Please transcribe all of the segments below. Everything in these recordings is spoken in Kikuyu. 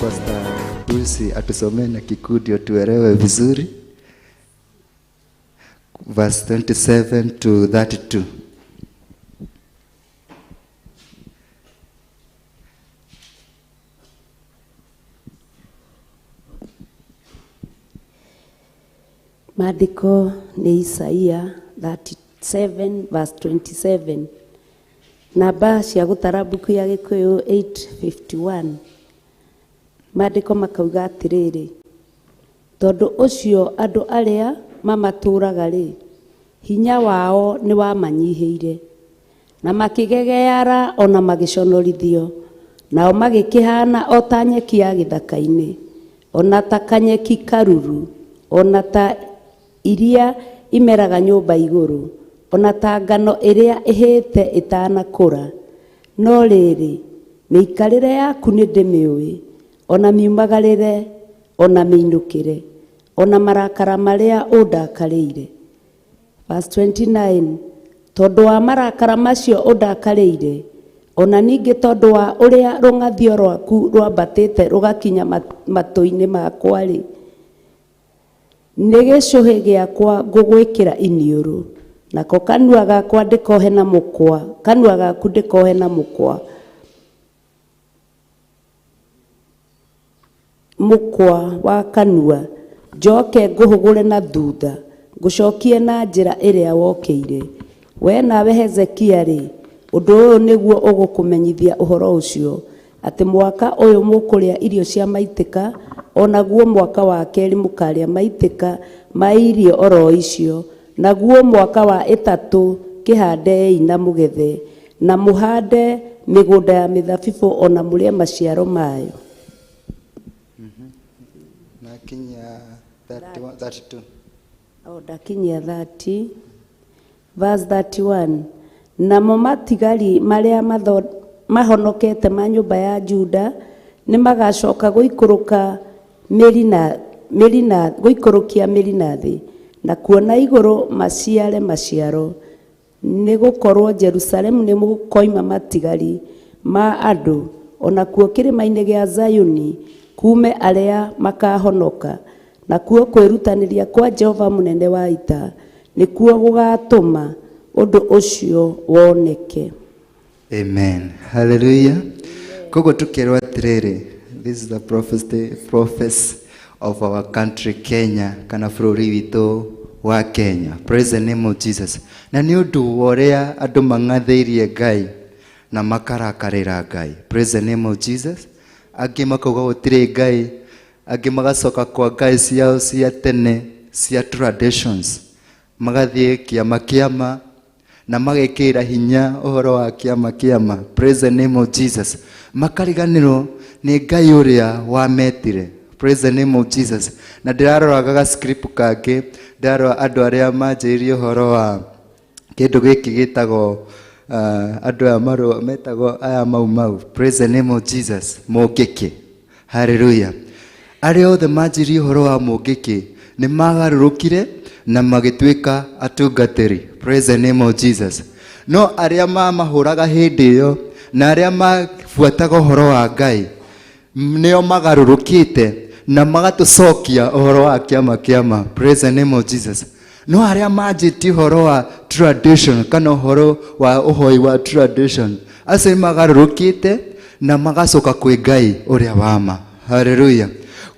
Pastor Lucy atusomee na Kikuyu ndio tuelewe vizuri. Verse 27 to 32. Maandĩko nĩ Isaia 37 verse 27. Namba cia gũtara mbuku ya Gĩkũyũ 851. Maandĩko makauga atĩrĩrĩ, tondũ ũcio andũ arĩa mamatũũraga-rĩ, hinya wao nĩwamanyihĩire, na makĩgegeara o na magĩconorithio, nao magĩkĩhaana o ta nyeki ya gĩthaka-inĩ, o na ta kanyeki karuru, o na ta iria imeraga nyũmba igũrũ, o na ta ngano ĩrĩa ĩhĩte ĩtanakũra. No rĩrĩ, mĩikarĩre yaku nĩndĩmĩũĩ, o na miumagarĩre, o na mĩinũkĩre, o na marakara marĩa ũndakarĩire. Verse 29, tondũ wa marakara macio ũndakarĩire, o na ningĩ tondũ wa ũrĩa rũng'athio rwaku rwambatĩte rũgakinya matũ-inĩ makwa-rĩ, nĩ gĩcũhĩ gĩakwa ngũgwĩkĩra iniũrũ, nako kanua gakwa ndĩkohe na mũkwa, kanua gaku ndĩkohe na mũkwa. Mũkwa wa kanua, njoke ngũhũgũre na thutha, ngũcokie na njĩra ĩrĩa wokĩire. Wee nawe Hezekia-rĩ, ũndũ ũyũ nĩguo ũgũkũmenyithia ũhoro ũcio, atĩ mwaka ũyũ mũkũrĩa irio cia maitĩka, o naguo mwaka wa kerĩ mũkarĩa maitĩka ma irio o ro icio, naguo mwaka wa ĩtatũ kĩhandei na mũgethe, na mũhande mĩgũnda ya mĩthabibũ o na mũrĩe maciaro mayo. Nakinyia 31, 32. O ndakinyia 30 verse 31. Namo matigari marĩa mahonokete ma nyũmba ya Juda nĩ magacoka gũikũrũka mĩri na mĩri na gũikũrũkia mĩri na thĩ, na kuona igũrũ maciare maciaro. Nĩ gũkorũo Jerusalemu nĩ gũkoima matigari ma andũ, o nakuo kĩrĩma-inĩ gĩa Zayuni kuume arĩa makaahonoka, nakuo kwĩrutanĩria kwa Jehova mũnene wa ita nĩkuo gũgaatũma ũndũ ũcio woneke. Amen. Hallelujah. Koguo tukerwo atĩrĩrĩ, this is the prophecy, prophecy of our country Kenya kana bũrũri witũ wa Kenya. Praise the name of Jesus. Na nĩ ũndũ wa ũrĩa andũ mang'athĩirie Ngai na makarakarĩra Ngai. Praise the name of Jesus. Angĩ makauga gũtirĩ Ngai, angĩ magacoka kwa Ngai ciao cia tene cia traditions, magathiĩ kĩama kĩama na magekĩra hinya ũhoro wa kĩama kĩama. Praise the name of Jesus. Makariganĩrwo nĩ Ngai ũrĩa wametire. Praise the name of Jesus. Na ndĩraroraga ga script kangĩ, ndĩrarora andũ arĩa manjĩrĩirie ũhoro wa kĩndũ gĩkĩ gĩtagwo andũ aya marũ metagwo aya mau mau. Praise the name of Jesus. Mũngĩkĩ. Hallelujah. Arĩa othe manjirie ũhoro wa mũngĩkĩ nĩ magarũrũkire na magĩtuĩka atungatĩri. Praise the name of Jesus. No arĩa mamahũraga hĩndĩ ĩyo na arĩa mabuataga ũhoro wa Ngai nĩo magarũrũkĩte na magatũcokia ũhoro wa kĩama kĩama. Praise the name of Jesus. No arĩa manjĩtie ũhoro wa tradition kana ũhoro wa ũhoi wa tradition, acio nĩ magarũrũkĩte na magacoka kwĩ Ngai ũrĩa wa ma. Hallelujah.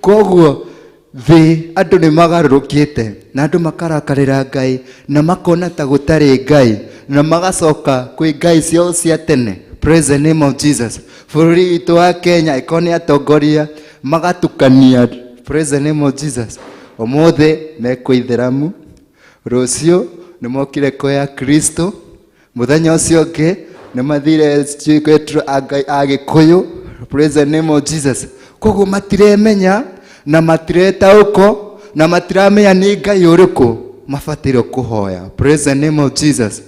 Koguo thĩ andũ nĩ magarũrũkĩte na andũ makarakarĩra Ngai na makona ta gũtarĩ Ngai na magacoka kwĩ Ngai ciao cia tene. Praise the name of Jesus. Bũrũri witũ wa Kenya ĩkorwo nĩ atongoria magatukania. Praise the name of Jesus. Ũmũthĩ mekwo ithĩramu, rũciũ nĩ mokire kwĩ Akristo, mũthenya ũcio ũngĩ nĩ mathire kwĩ a Gĩkũyũ. Praise the name of Jesus. Koguo matiremenya na matiretaũko na matiramenya nĩ Ngai ũrĩkũ mabataire kũhoya. Praise the name of Jesus.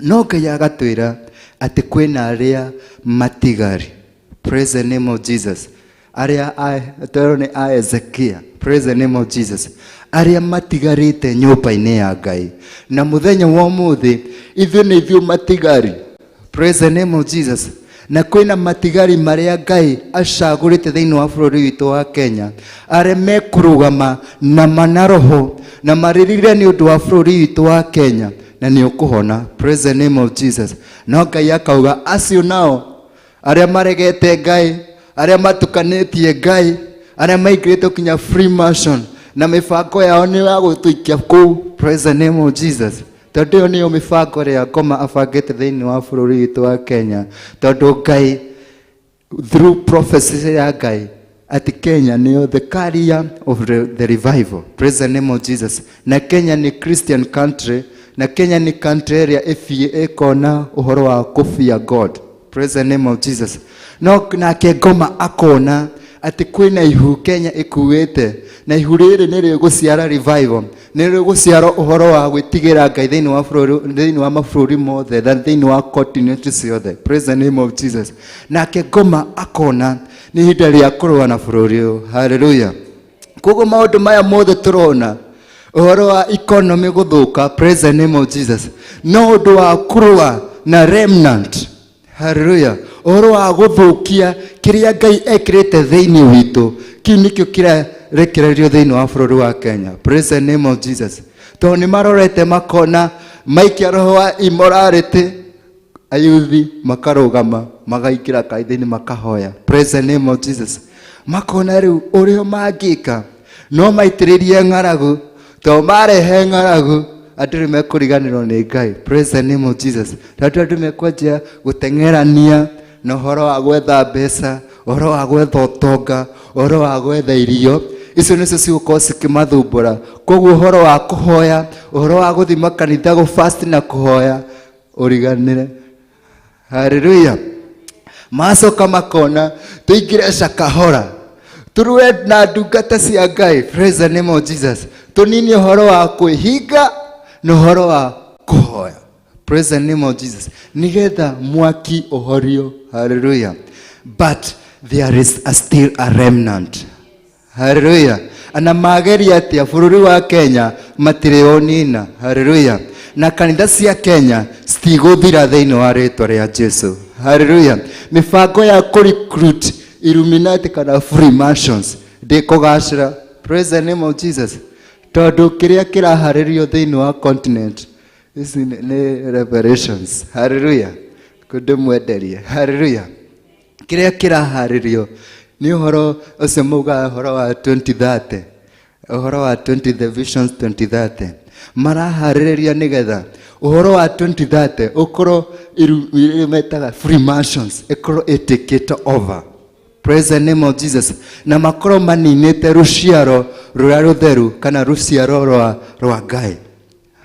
No Ngai agatwĩra atĩ kwĩna arĩa matigari. Praise the name of Jesus. Arĩa twerwo nĩ a Ezekia. Praise the name of Jesus. Arĩa matigarĩte nyũmba-inĩ ya Ngai. Na mũthenya wa ũmũthĩ ithuĩ nĩ ithuĩ matigari. Praise the name of Jesus. Na kwĩna matigari marĩa Ngai acagũrĩte thĩinĩ wa bũrũri witũ wa Kenya, arĩa mekũrũgama na mana roho na marĩrire nĩ ũndũ wa bũrũri witũ wa Kenya, na nĩ ũkũhona. Praise the name of Jesus. No Ngai akauga acio nao arĩa maregete Ngai, arĩa matukanĩtie Ngai, arĩa maingĩrĩte kinya Freemason na mĩbango yao nĩ ya gũtũikia kũu. Praise the name of Jesus. Tondũ ĩyo nĩyo mĩbango ĩrĩa ngoma abangĩte thĩinĩ wa bũrũri witũ wa Kenya, tondũ Ngai through prophecy ya Ngai ati Kenya nĩyo the carrier of the revival. Praise the name of Jesus. Na Kenya nĩ Christian country, na Kenya nĩ country ĩrĩa ĩkona ũhoro wa kũbia God. Praise the name of Jesus. No nake ngoma akona atĩ kwĩna ihu Kenya ĩkuĩte, na ihu rĩrĩ nĩ rĩgũciara revival, nĩ rĩgũciara ũhoro wa gwĩtigĩra Ngai thĩinĩ wa bũrũri, thĩinĩ wa mabũrũri mothe na thĩinĩ wa continent ciothe. Praise the name of Jesus. Nake ngoma akona nĩ ihinda rĩa kũrũa na bũrũri ũyũ. Hallelujah. Koguo maũndũ maya mothe tũrona, ũhoro wa economy gũthũka, praise the name of Jesus, no ũndũ wa kũrũa na remnant. Hallelujah. Ũhoro wa gũthũkia kĩrĩa Ngai ekĩrĩte thĩinĩ witũ, kĩu nĩkĩo kĩrarekererio thĩinĩ wa bũrũri wa Kenya. Praise the name of Jesus. Tondũ nĩ marorete makona maikia roho wa immorality, ayuthi makarũgama magaingĩra kanitha-inĩ makahoya. Praise the name of Jesus. Makona rĩu ũrĩa mangĩka no maitĩrĩrie ng'aragu, tondũ marehe ng'aragu andũ nĩ mekũriganĩrwo nĩ Ngai. Praise the name of Jesus. Tondũ andũ mekwanjia gũteng'erania na ũhoro wa gwetha mbeca, ũhoro wa gwetha ũtonga, ũhoro wa gwetha irio, icio nĩcio cigũkorwo cikĩmathumbũra. Koguo ũhoro wa kũhoya, ũhoro wa gũthiĩ makanitha gũ fast na kũhoya, ũriganĩre. Hallelujah. Macoka makona tũingĩre Shakahola, tũrũe na ndungata cia Ngai. Praise the name of Jesus. Tũnini ũhoro wa kwĩhinga na ũhoro wa kũhoya. Praise the name of Jesus. Nĩgetha mwaki ũhorio. Hallelujah. But there is a still a remnant. Hallelujah. Ana mageria atĩa bũrũri wa Kenya matirĩũnina. Hallelujah. Na kanitha cia Kenya citigũthira thĩinĩ wa rĩtwa rĩa Jesu. Hallelujah. Mĩbango ya kũ-recruit Illuminati kana Freemasons ndĩkũgacĩra. Praise the name of Jesus. Tondũ kĩrĩa kĩraharĩrio thĩinĩ wa continent ici nĩ revelations. Hallelujah. Kũndĩmwenderie. Hallelujah. Kĩrĩa kĩraharĩrio nĩ ũhoro ũcio maugaga ũhoro wa 2030, ũhoro wa 20 the visions 2030, maraharĩrĩria nĩgetha ũhoro wa 2030 ũkorwo metaga Freemasons ĩkorwo ĩtĩkĩte over. Praise the name of Jesus. Na makorwo maninĩte rũciaro rũrĩa rũtheru kana rũciaro rwa Ngai.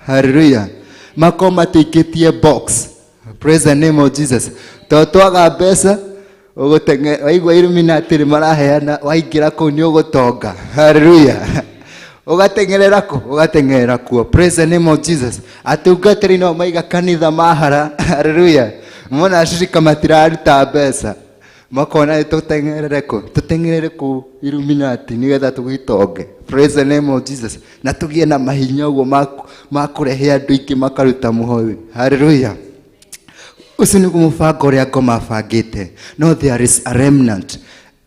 Hallelujah. Makorwo matĩkĩtie box. Praise the name of Jesus. Tondũ twaga mbeca ũgũtenge waigua Illuminati nĩ maraheana, waingĩra kũu nĩ ũgũtonga. Hallelujah. Ũgateng'erera kũ? Ũgateng'erera kuo. Praise the name of Jesus. Atungatĩri no maiga kanitha mahara. Hallelujah. Mona acirika matiraruta mbeca, makona nĩ tũteng'erere kũ? Tũteng'erere kũ Illuminati nĩgetha tũgĩtonge. Praise the name of Jesus. Na tũgĩe na mahinya ũguo ma kũrehe andũ aingĩ makaruta mũhothi. Hallelujah. Ũcio nĩguo mũbango ũrĩa ngoma abangĩte. No there is a remnant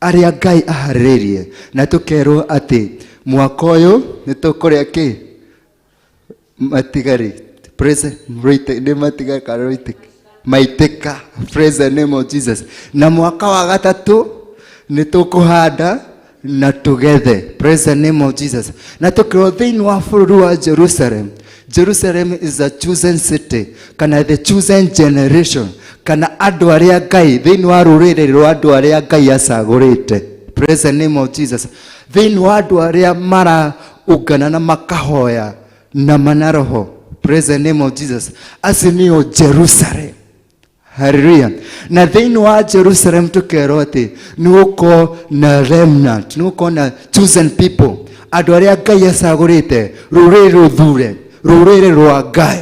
arĩa Ngai aharĩrĩirie, na tũkerwo atĩ mwaka ũyũ nĩ tũkũrĩa kĩ matigari. Praise nĩ matigari kana maitĩka. Praise the name of Jesus. Na mwaka wa gatatũ nĩ tũkũhanda na tũgethe. Praise the name of Jesus. Na tũkĩrwo thĩinĩ wa bũrũri wa Jerusalem. Jerusalem is a chosen city kana the chosen generation kana andũ arĩa Ngai thĩinĩ wa rũrĩrĩ rwa andũ arĩa Ngai acagũrĩte. Praise the name of Jesus. Thĩinĩ wa andũ arĩa maraungana na makahoya na mana roho. Praise the name of Jesus. Acio nĩo Jerusalem. Hallelujah. Na thĩinĩ wa Jerusalem tũkerwo atĩ nĩ gũkorwo na remnant, nĩ gũkorwo na chosen people, andũ arĩa Ngai acagũrĩte, rũrĩrĩ rũthure, rũrĩrĩ rwa Ngai.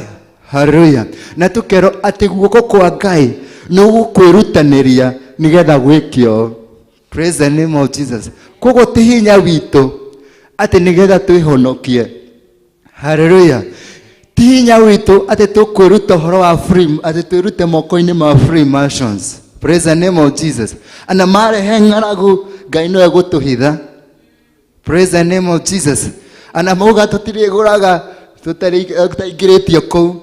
Hallelujah. Na tũkerwo atĩ guoko kwa Ngai nĩ gũkwĩrutanĩria nĩgetha gwĩke ũũ. Praise the name of Jesus. Koguo ti hinya witũ atĩ nĩgetha twĩhonokie. Hallelujah. Ti hinya witũ atĩ tũkwĩruta ũhoro wa free, atĩ twĩrute moko-inĩ ma Freemasons. Praise the name of Jesus. Ana marehe ng'aragu, Ngai nĩwe gũtũhitha. Praise the name of Jesus. Ana mauga tũtirĩgũraga tũtaingĩrĩtio kũu,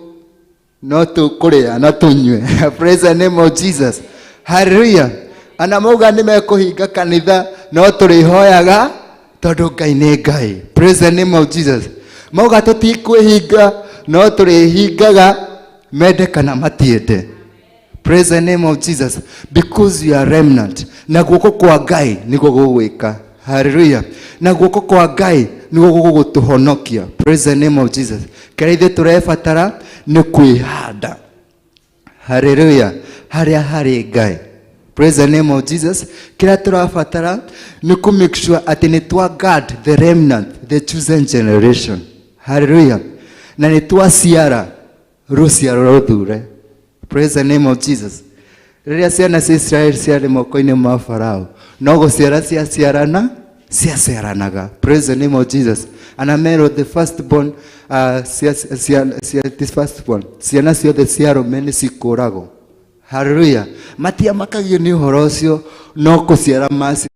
no tũkũrĩa na tũnyue. Praise the name of Jesus. Hallelujah. Ana mauga nĩ mekũhinga kanitha, no tũrĩhoyaga tondũ Ngai nĩ Ngai. Praise the name of Jesus. Mauga tũtikwĩhinga, no tũrĩhingaga mende kana matiende. Praise the name of Jesus. Because you are remnant. Na guoko kwa Ngai nĩguo gũgwĩka. Hallelujah. Na guoko kwa Ngai nĩguo gũgũtũhonokia. Praise the name of Jesus. Kĩrĩa ithuĩ tũrebatara nĩ kwĩhanda. Hallelujah. Harĩa harĩ Ngai. Praise the name of Jesus. Kĩrĩa tũrabatara nĩ kũ make sure atĩ nĩ twa guard the remnant, the chosen generation. Hallelujah. Na nĩ twaciara rũciaro rũthure. Praise the name of Jesus. Rĩrĩa ciana cia Israel ciarĩ moko-inĩ ma Farao, no gũciara ciaciarana ciaciaranaga. Praise the name of Jesus. Ana merwo the firstborn, cia, cia, cia, the firstborn, ciana ciothe cia arũme nĩ cikũragwo. Hallelujah. Matiamakagio nĩ ũhoro ũcio, no kũciara maci.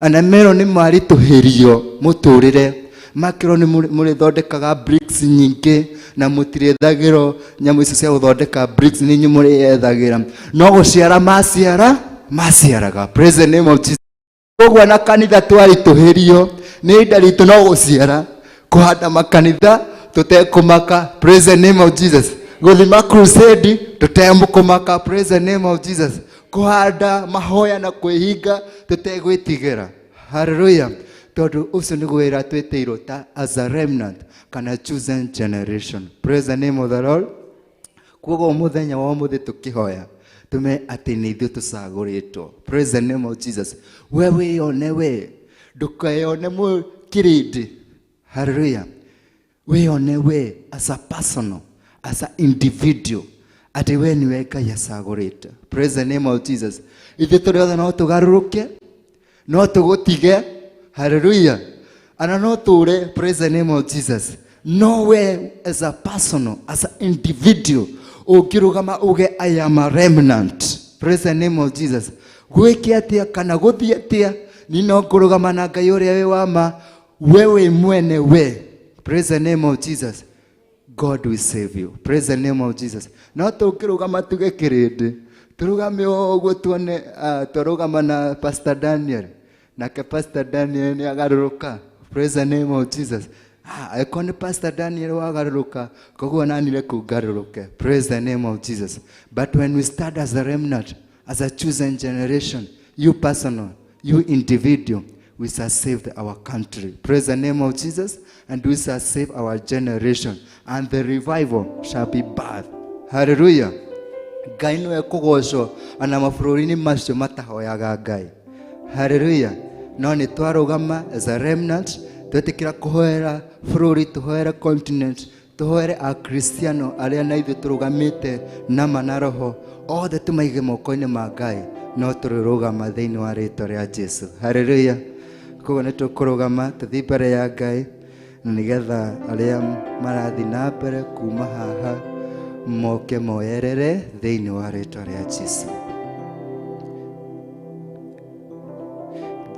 Ana merwo nĩ maritũhĩrio mũtũrĩre, makĩrwo nĩ mũrĩthondekaga bricks nyingĩ na mũtirĩthagĩrwo nyamũ icio cia gũthondeka bricks, nĩ inyuĩ mũrĩethagĩra, no gũciara maciara maciaraga. Praise the name of Jesus. Koguo na kanitha twaritũhĩrio nĩ ihinda ritũ no gũciara, kũhanda makanitha tũtekũmaka. Praise the name of Jesus. Gũthima crusade tũtekũmaka. Praise the name of Jesus. Kũhanda mahoya na kwĩhinga tũtegwĩtigĩra. Hallelujah. Tondũ ũcio nĩguo wĩra twĩtĩirwo ta as a remnant kana chosen generation. Praise the name of the Lord. Koguo mũthenya wa ũmũthĩ tũkĩhoya tume atĩ nĩ ithuĩ tũcagũrĩtwo. Praise the name of Jesus. We wĩyone, we ndũkeyone mũ kĩrĩndĩ. Hallelujah. Wĩyone we as a personal, as a individual, atĩ we nĩwe Ngai acagũrĩte. Praise the name of Jesus. Ithuĩ tũrĩ othe no tũgarũrũke, no tũgũtige. Hallelujah. Ana no tũre. Praise the name of Jesus. No we as a personal, as an individual, ũngĩrũgama uge I am a remnant. Praise the name of Jesus. Gwĩke atĩa kana gũthiĩ atĩa, ni no ngũrũgama na Ngai ũrĩa wĩ wa ma. We wĩ mwene we. Praise the name of Jesus. God will save you. Praise the name of Jesus. No tũngĩrũgama tuge kĩrĩndĩ, tũrũgame ũguo tuone, twarũgama na Pastor Daniel, nake Pastor Daniel nĩ agarũrũka. Praise the name of Jesus. Angĩkorwo nĩ Pastor Daniel wagarũrũka, koguo nani reke ngarũrũke. Praise the name of Jesus. But when we stand as a remnant, as a chosen generation, you personal, you individual, we shall save our country. Praise the name of Jesus. And we shall save our generation. And the revival shall be birthed. Hallelujah. Ngai nĩwe kũgocwo ona mabũrũri-inĩ macio matahoyaga Ngai. Hallelujah. No nĩ twarũgama as a remnant, twetĩkĩra kũhoera bũrũri, tũhoere continent, tũhoere akristiano arĩa na ithuĩ tũrũgamĩte nama na roho, othe tũmaige moko-inĩ ma Ngai, no tũrĩrũgama thĩinĩ wa rĩtwa rĩa Jesu. Hallelujah. Koguo nĩ tũkũrũgama tũthiĩ mbere ya Ngai, na nĩgetha arĩa marathiĩ na mbere kuma haha moke moerere thĩinĩ wa rĩtwa rĩa Jesu.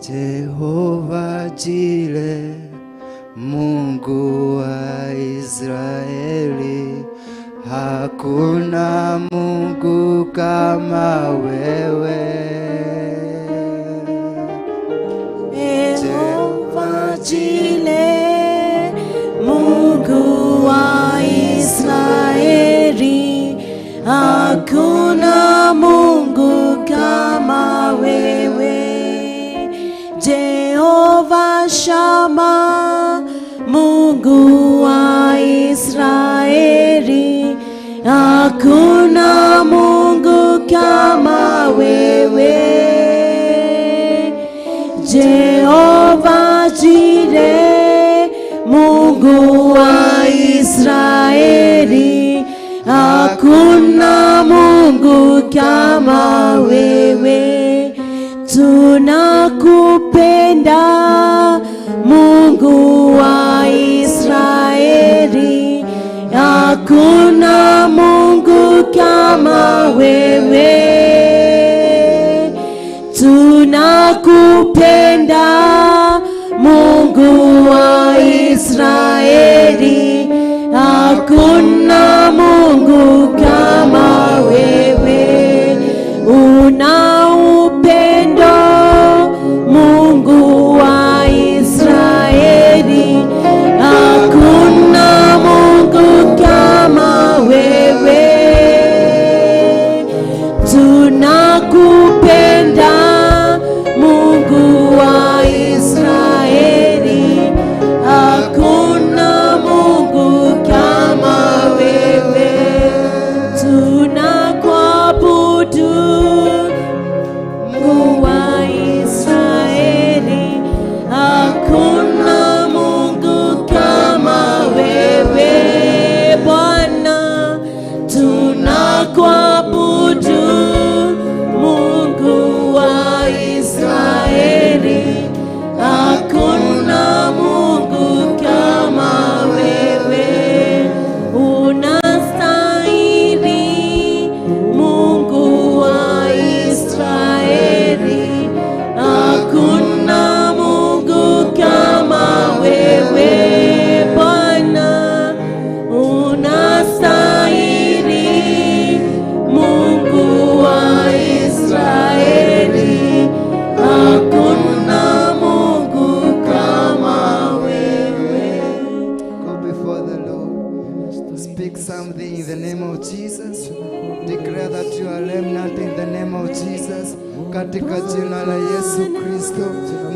Jehova Jire, Mungu wa Israeli, hakuna Mungu kama wewe. Jehova Jire, Mungu wa Israeli, hakuna Mungu kama wewe. Jehova Shama, Mungu wa Israeli, hakuna Mungu kama wewe. Jehova Jire, Mungu wa Israeli, hakuna Mungu kama wewe. Tunakupenda Mungu wa Israeli, hakuna Mungu kama wewe. Israeli, hakuna Mungu kama wewe. Una upendo, Mungu wa Israeli, hakuna Mungu kama wewe. Tunakupenda, Mungu wa Israeli, hakuna Mungu kama wewe. Tunakuabudu, Mungu wa Israeli, hakuna Mungu kama wewe, Bwana. Tunakuabudu, Mungu wa Israeli, hakuna Mungu kama wewe. Unastahili, Mungu wa Israeli, hakuna Mungu kama wewe, Bwana. Unastahili, Mungu wa Israeli, hakuna Mungu kama wewe. Go before the Lord. Speak something in the name of Jesus. Declare that you are remnant in the name of Jesus. Katika jina la Yesu Kristo.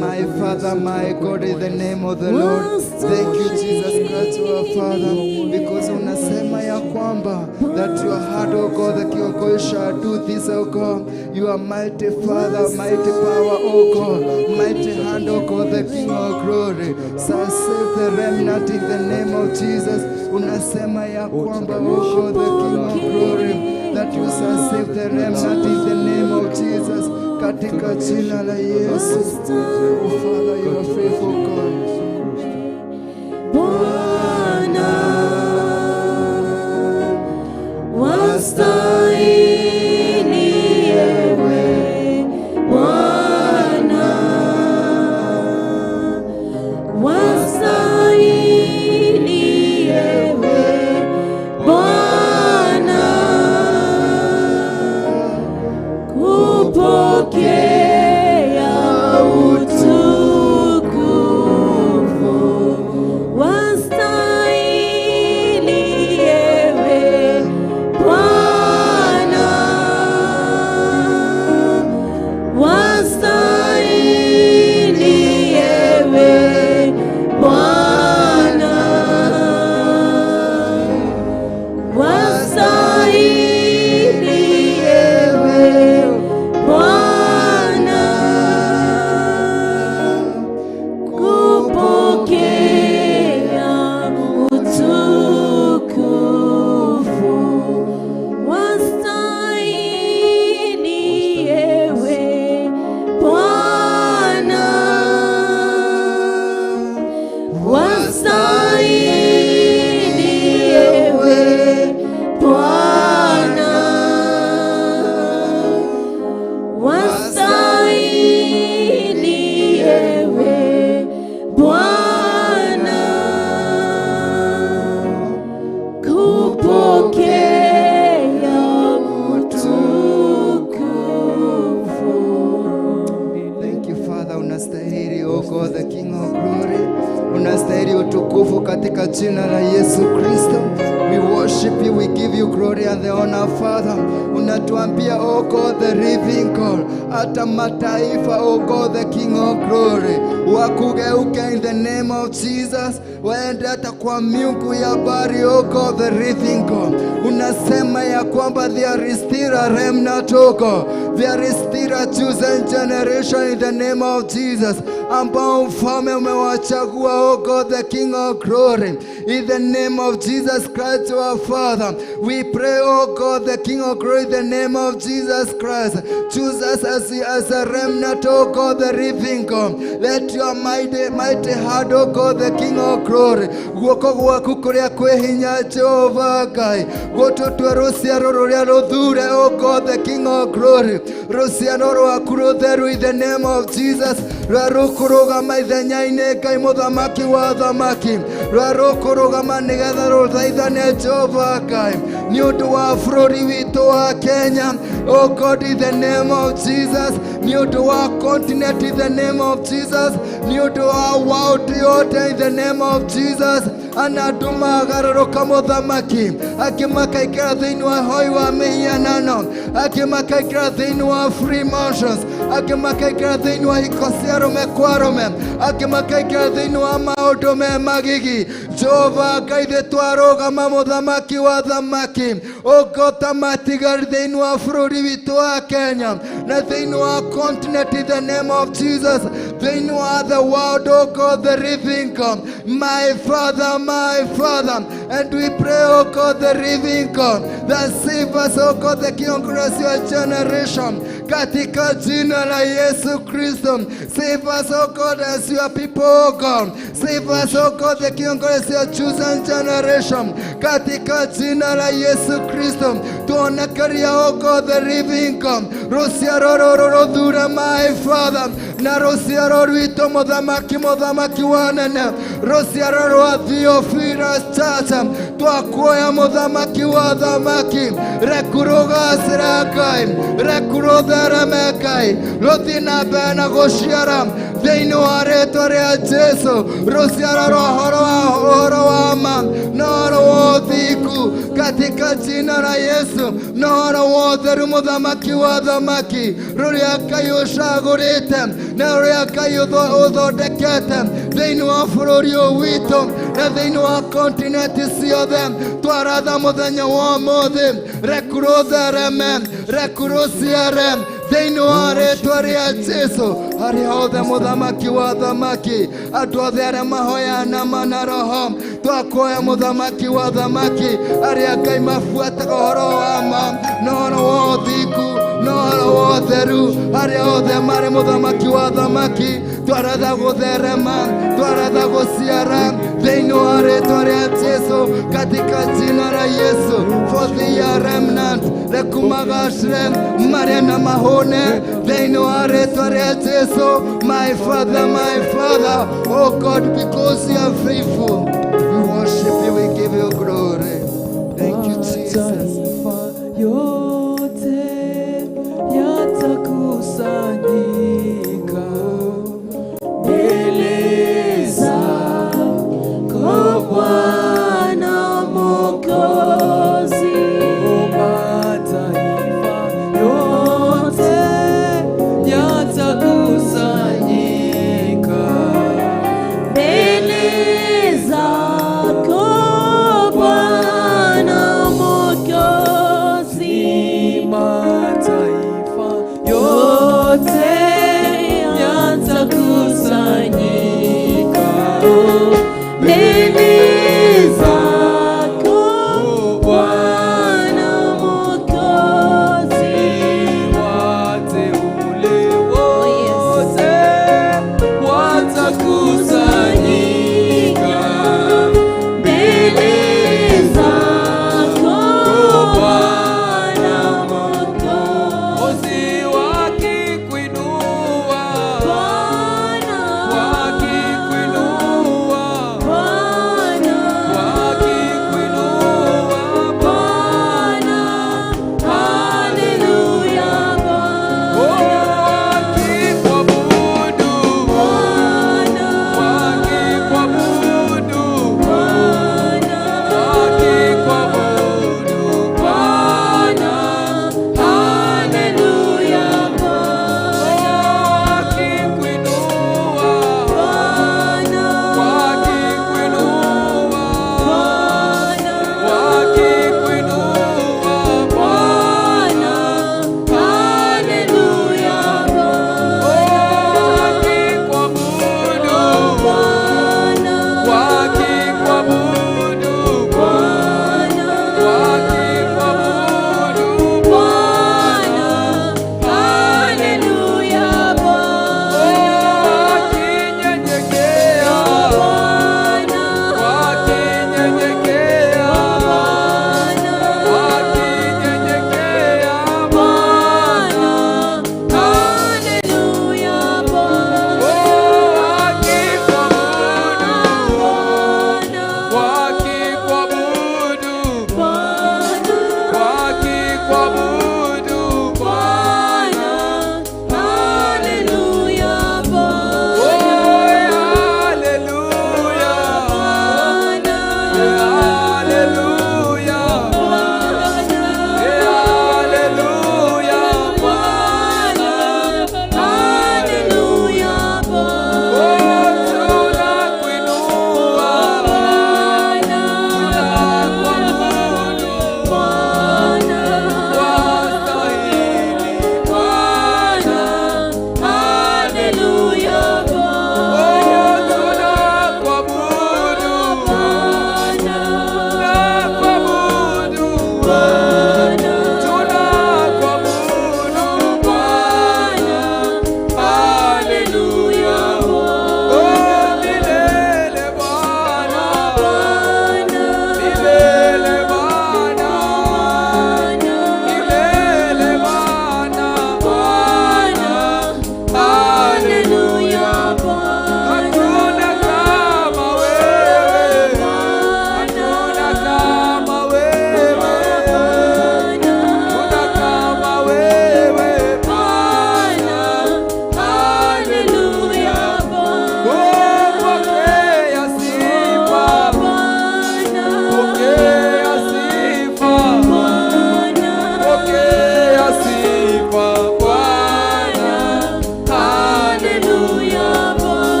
My Father, my God, in the name of the Lord. Thank you, Jesus Christ, our Father, because unasema ya kwamba that your heart, oh God, the King of God, shall do this, oh God. You are mighty Father, mighty power, oh God, mighty hand, oh God, the King of glory. So save the remnant in the name of Jesus. Unasema ya kwamba, oh God, the King of glory, that you shall save the remnant in the name of Jesus. Katika jina la Yesu. Oh Father, you are faithful God. Bwana, wastahili ewe Bwana, wastahili ewe Bwana, kupokea utukufu, wastahili ewe Bwana, wastahili ewe Bwana, wastahili ewe Bwana, kupokea utukufu, wastahili ewe Bwana, wastahili ewe Bwana, wastahili ewe Bwana, kupokea utukufu. Thank you, Father, unastahili, oh God, the King of glory. Unastahili utukufu katika jina la Yesu Kristo. We worship you, we give you glory and the honor, Father. Unatuambia, oh God, the living God, hata mataifa, oh God, the King of glory, wakugeuke in the name of Jesus, waende hata kwa miungu ya bari, oh God, the living God. Unasema ya kwamba there is still a remnant, oh God. There is still a chosen generation in the name of Jesus, ambao mfalme umewachagua, oh God, the King of glory. In the name of Jesus Christ, our Father, we pray, oh God, the King of glory, in the name of Jesus Christ. Choose us as a remnant, oh God, the living God. Let your mighty, mighty hand, oh God, the King of glory, guoko gwaku kuria kwĩ hinya, Jehova Ngai, gũtũtue rũciaro rũrĩa rũthure, oh God, the King of glory, rũciaro rwaku rũtheru, in the name of Jesus. Rũrĩa rũkũrũgama ithenya-inĩ Ngai mũthamaki wa thamaki, rũrĩa rũkũrũgama nĩgetha rũthaithane Jehova Ngai nĩ ũndũ wa bũrũri witũ wa Kenya. Oh God, in the name of Jesus, nĩ ũndũ wa continent, in the name of Jesus, nĩ ũndũ wa world yothe, in the name of Jesus. Ana andũ magarũrũka mũthamaki, angĩ makaingĩra thĩinĩ wa hoi wa mĩhianano, angĩ makaingĩra thĩinĩ wa Freemasons, angĩ makaingĩra thĩinĩ wa hiko cia arũme kwa arũme, angĩ makaingĩra thĩinĩ wa maũndũ me magigi. Jehova Ngai, thĩ twarũgama mũthamaki wa thamaki, ũngota matigari thĩinĩ wa bũrũri witũ wa Kenya na thĩinĩ wa continent, in the name of Jesus, thĩinĩ wa the world, oh God, the living God, my Father, my Father, and we pray, oh God, the living God, that save us, oh God, the King of your generation, katika jina la Yesu Kristo. Save us, oh God, as your people, oh God. Save us, oh God, the King of your chosen generation, katika jina la Yesu Kristo. Tuonekaria, oh God, the living God, rũciaro rũrũ rũthure, my Father, na rũciaro rwitũ mũthamaki, mũthamaki wa nene, rũciaro rwa Theophilus Church, twakuoya mũthamaki wa thamaki, rekurũgacĩra Ngai, rekurũthereme Ngai, rũthiĩ na mbere na gũciara thĩinĩ wa rĩtwa rĩa Jesu, rũciaro rwa ũhoro wa ma na ũhoro wa ũthingu, katika jina la Yesu, na ũhoro wa ũtheru mũthamaki wa thamaki, rũrĩa Ngai ũcagũrĩte na rũrĩa Ngai ũthondekete thĩinĩ wa bũrũri ũyũ witũ na thĩinĩ wa continent ciothe. Twaratha mũthenya wa ũmũthĩ, rekurũthereme, rekurũciare thĩinĩ wa rĩtwa rĩa Jesu. Harĩa hothe mũthamaki wa thamaki, andũ othe arĩa mahoyaga nama na roho, twakuoya mũthamaki wa thamaki, arĩa Ngai mabuataga ũhoro wa ma na ũhoro wa ũthingu na ũhoro wa ũtheru, harĩa othe marĩ mũthamaki wa thamaki, twaratha gũtherema, twaratha gũciara thĩinĩ wa rĩtwa rĩa Jesu, katika jina la Yesu. For the remnant, rekumagacĩre marĩa na mahũne thĩinĩ wa rĩtwa rĩa Jesu. My Father, my Father, oh God, because you are faithful, we worship you, we give you glory. Thank you, Jesus. Mataifa yote yatakusanyika mbele zako Bwana Mwokozi. Mataifa yote yatakusanyika mbele zako Bwana.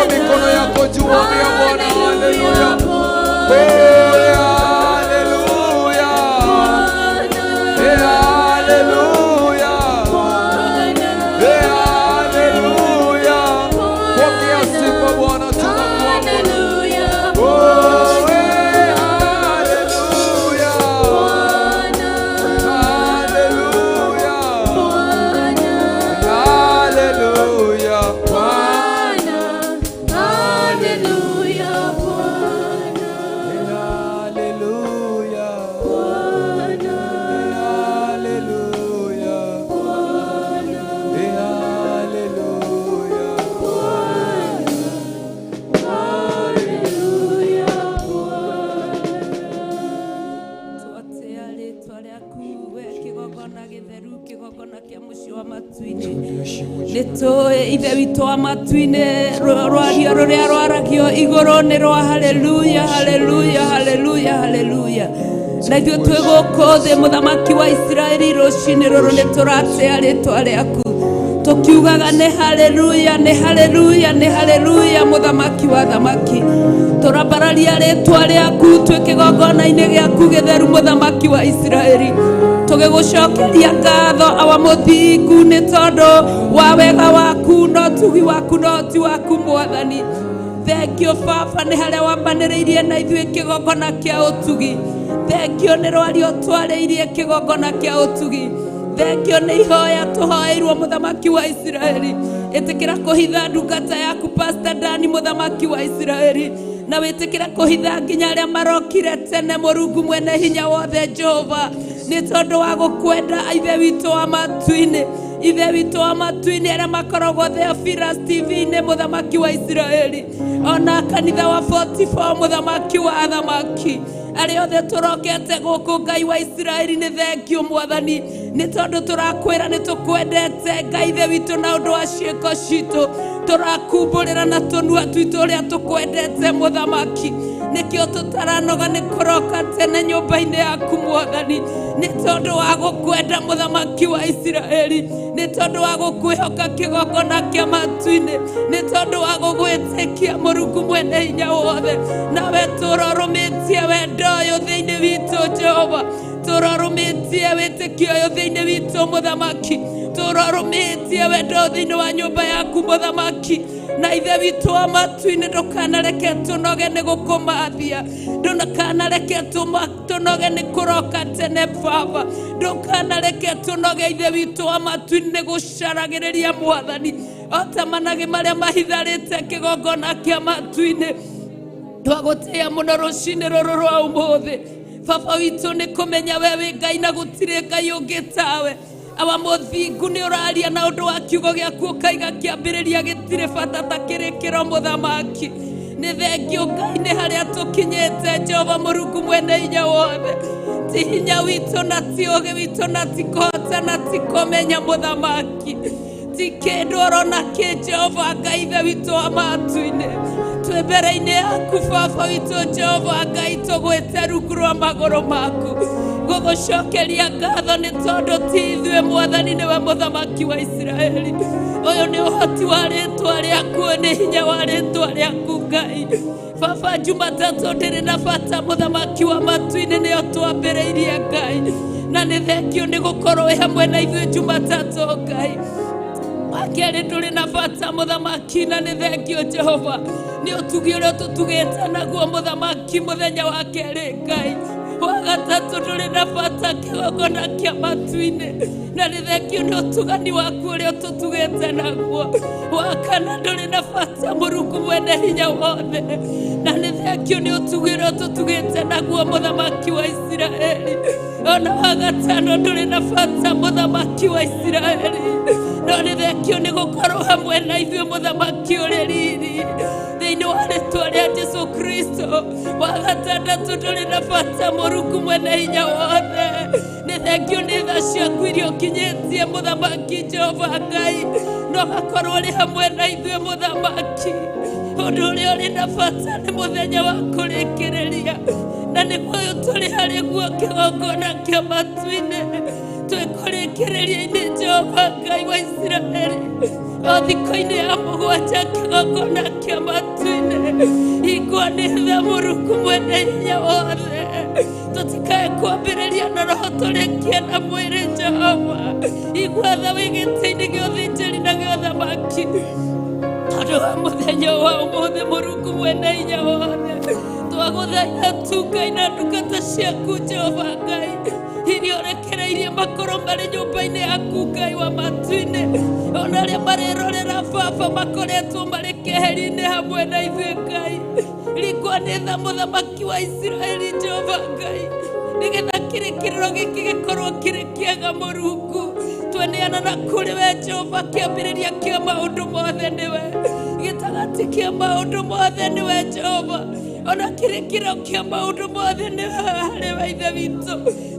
Inua mikono yako juu, mwambie Bwana haleluya. Haleluya. Haleluya. Haleluya. Pokea sifa Bwana, tunakuabudu. Oh, haleluya. Haleluya. Haleluya. Haleluya Bwana. Haleluya. Haleluya. Haleluya. Haleluya Bwana. Twatea rĩtwa rĩaku we kĩgongona gĩtheru, kĩgongona kĩa mũciĩ wa matu-inĩ. Nĩ tũĩ ithe witũ wa matu-inĩ, rwario rũrĩa rwaragio igũrũ nĩ rwa haleluya, haleluya, haleluya, haleluya. Na ithuĩ twĩ gũkũ thĩ, mũthamaki wa Isiraeli, rũcinĩ rũrũ nĩ tũratea rĩtwa rĩaku tukiugaga nĩ haleluya, nĩ haleluya, nĩ haleluya, mũthamaki wa thamaki. Tũrambararia rĩtwa rĩaku twĩ kĩgongona-inĩ gĩaku gĩtheru, mũthamaki wa Isiraeli, tũgĩgũcokeria ngatho awa mũthingu nĩ tondũ wa wega waku na ũtugi waku na ũti waku mwathani. Thengio baba nĩ harĩa wambanĩrĩirie na ithuĩ kĩgongona kĩa ũtugi. Thengio nĩ rwario twarĩirie kĩgongona kĩa ũtugi. Thengio nĩ ihoya tũhoeirwo mũthamaki wa Isiraeli. Ĩtĩkĩra kũhitha ndungata yaku Pastor Dani, mũthamaki wa Isiraeli, na wĩtĩkĩra kũhitha nginya arĩa marokire tene, Mũrungu mwene hinya wothe Jehova, nĩ tondũ wa gũkwenda ithe witũ wa matu-inĩ. Ithe witũ wa matu-inĩ, arĩa makoragwo Theophilus TV-inĩ, mũthamaki wa Isiraeli, ona kanitha wa 44, mũthamaki wa athamaki, arĩa othe tũrokete gũkũ, Ngai wa Isiraeli, nĩ thengio mwathani, nĩ tondũ tũrakwĩra nĩ tũkwendete Ngai ithe witũ, na ũndũ wa ciĩko citũ tũrakumbũrĩra na tũnua twitũ ũrĩa tũkwendete mũthamaki. Nĩkĩo tũtaranoga nĩ kũroka tene nyũmba-inĩ yaku mwathani, nĩ tondũ wa gũkwenda mũthamaki wa Isiraeli, nĩ tondũ wa gũkwĩhoka kĩgongona kĩa matu-inĩ, nĩ tondũ wa gũgwĩtĩkia Mũrungu mwene hinya wothe. Nawe tũrorũmĩtie wendo ũyũ thĩinĩ witũ Jehova, tũrorũmĩtie wĩtĩkio ũyũ thĩinĩ witũ mũthamaki, tũrorũmĩtie wendo thĩinĩ wa nyũmba yaku mũthamaki. Na ithe witũ wa matu-inĩ, ndũkanareke tũnoge nĩ gũkũmathia, ndũkanareke tũnoge nĩ kũroka tene baba, ndũkanareke tũnoge ithe witũ wa matu-inĩ nĩ gũcaragĩrĩria mwathani, o ta managĩ marĩa mahitharĩte kĩgongona kĩa matu-inĩ. Twagũtĩĩa mũno rũcinĩ rũrũ rwa ũmũthĩ baba witũ, nĩ kũmenya we wĩ Ngai na gũtirĩ Ngai ũngĩ tawe. Awa mũthingu, nĩ ũraria na ũndũ wa kiugo gĩaku ũkaiga kĩambĩrĩria gĩtirĩ bata ta kĩrĩkĩro mũthamaki. Nĩ thengio Ngai nĩ harĩa tũkinyĩte Jehova Mũrungu mwene hinya wothe. Ti hinya witũ na ti ũgĩ witũ na ti kũhota na ti kũmenya mũthamaki, ti kĩndũ orona kĩ Jehova Ngai ithe witũ wa matu-inĩ. Twĩ mbere-inĩ yaku baba witũ Jehova Ngai, tũgwĩte rungu rwa magũrũ maku gũgũcokeria ngatho nĩ tondũ ti ithuĩ mwathani, nĩwe mũthamaki wa Isiraeli. Ũyũ nĩ ũhoti wa rĩtwa rĩaku, nĩ hinya wa rĩtwa rĩaku Ngai. Baba, Jumatatũ ndĩrĩ na bata mũthamaki wa matu-inĩ, nĩyo twambĩrĩirie Ngai, na nĩ thengio nĩ gũkorwo wĩ hamwe na ithuĩ Jumatatũ Ngai. Wakerĩ ndũrĩ na bata mũthamaki, na nĩ thengio Jehova nĩ ũtugi ũrĩa ũtũtugĩte naguo mũthamaki mũthenya wa kerĩ Ngai. Wa gatatũ ndũrĩ na bata kĩgongona kĩa matu-inĩ, na nĩ thengio nĩ ũtugani waku ũrĩa ũtũtugĩte naguo. Wa kana ndũrĩ na bata Mũrungu mwene hinya wothe, na nĩ thengio nĩ ũtugi ũrĩa ũtũtugĩte naguo mũthamaki wa Isiraeli. Ona wa gatano ndũrĩ na bata mũthamaki wa Isiraeli, no nĩ thengio nĩ gũkorwo hamwe na ithuĩ mũthamaki ũrĩ riri thĩinĩ wa rĩtwa rĩa Jesu Kristo. Wa gatandatũ ndũrĩ na bata Mũrungu mwene hinya wothe, nĩ thengio nĩ tha ciaku iria ũkinyĩtie mũthamaki Jehova Ngai, no gakorwo ũrĩ hamwe na ithuĩ mũthamaki. Ũndũ ũrĩa ũrĩ na bata nĩ mũthenya wa kũrĩkĩrĩria, na nĩguo ũyũ tũrĩ harĩ guo kĩgongona kĩa matu-inĩ twĩ kũrĩkĩrĩria-inĩ Jehova Ngai wa Isiraeli. O thikũ-inĩ ya mũgwanja kĩgongona kĩa matu-inĩ. Igua nĩ tha Mũrungu mwene hinya wothe. Tũtikae kwambĩrĩria na roho tũrĩkie na mwĩrĩ Jehova. Igua tha wĩ gĩtĩ-inĩ gĩa ũthĩnjĩri na gĩa ũthamaki. Tondũ wa mũthenya wa ũmũthĩ Mũrungu mwene hinya wothe. Twagũthaitha tu Ngai na ndungata ciaku Jehova Ngai iria ũrekereirie makorwo marĩ nyũmba-inĩ yaku Ngai wa matu-inĩ, ona arĩa marerorera baba makoretwo marĩ keheri-inĩ hamwe na ithuĩ Ngai. Ringwo nĩ tha mũthamaki wa Isiraeli Jehova Ngai, nĩgetha kĩrĩkĩrĩro gĩkĩ gĩkorwo kĩrĩ kĩega Mũrungu. Tweneana na kũrĩ we Jehova, kĩambĩrĩria kĩa maũndũ mothe nĩwe, gĩtagatĩ kĩa maũndũ mothe nĩwe Jehova, ona kĩrĩkĩrĩro kĩa maũndũ mothe nĩwe harĩ we Ithe witũ.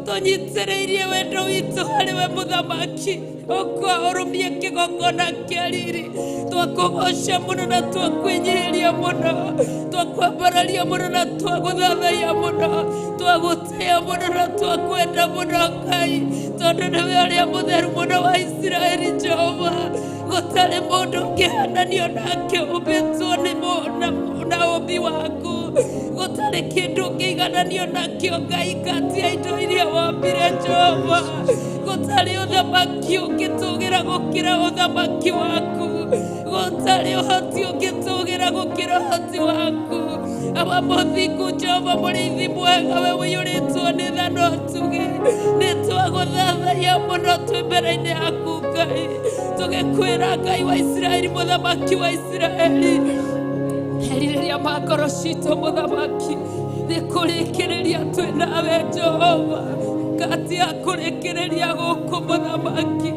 Tũnyitĩrĩirie wendo witũ harĩ we mũthamaki, ũkwa ũrũmie kĩgongona kĩa riri. Twakũgoca mũno na twakwĩnyihĩria mũno, twakwambararia mũno na twagũthathaiya mũno, twagũtĩĩa mũno na twakwenda mũno Ngai, tondũ nĩwe ũrĩa mũtheru mũno wa Isiraeli Jehova. Gũtarĩ mũndũ ũngĩhananio nake ũmbĩtwo nĩ na ũmbi waku. Gũtarĩ kĩndũ ũngĩigananio nakĩo Ngai kati ya indo iria wombire Jehova. Gũtarĩ ũthamaki ũngĩtũgĩra gũkĩra ũthamaki waku. Gũtarĩ ũhoti ũngĩtũgĩra gũkĩra ũhoti waku. Awa mũthingu Jehova mũrĩithi mwega, we ũiyũrĩtwo nĩ tha na ũtugi. Nĩ twagũthathaiya mũno twĩ mbere-inĩ yaku Ngai, tũgĩkwĩra Ngai wa Isiraeli, mũthamaki wa Isiraeli, erirĩria ma ngoro citũ mũthamaki nĩ kũrĩkĩrĩria twĩ nawe Jehova. Kati ya kũrĩkĩrĩria gũkũ mũthamaki,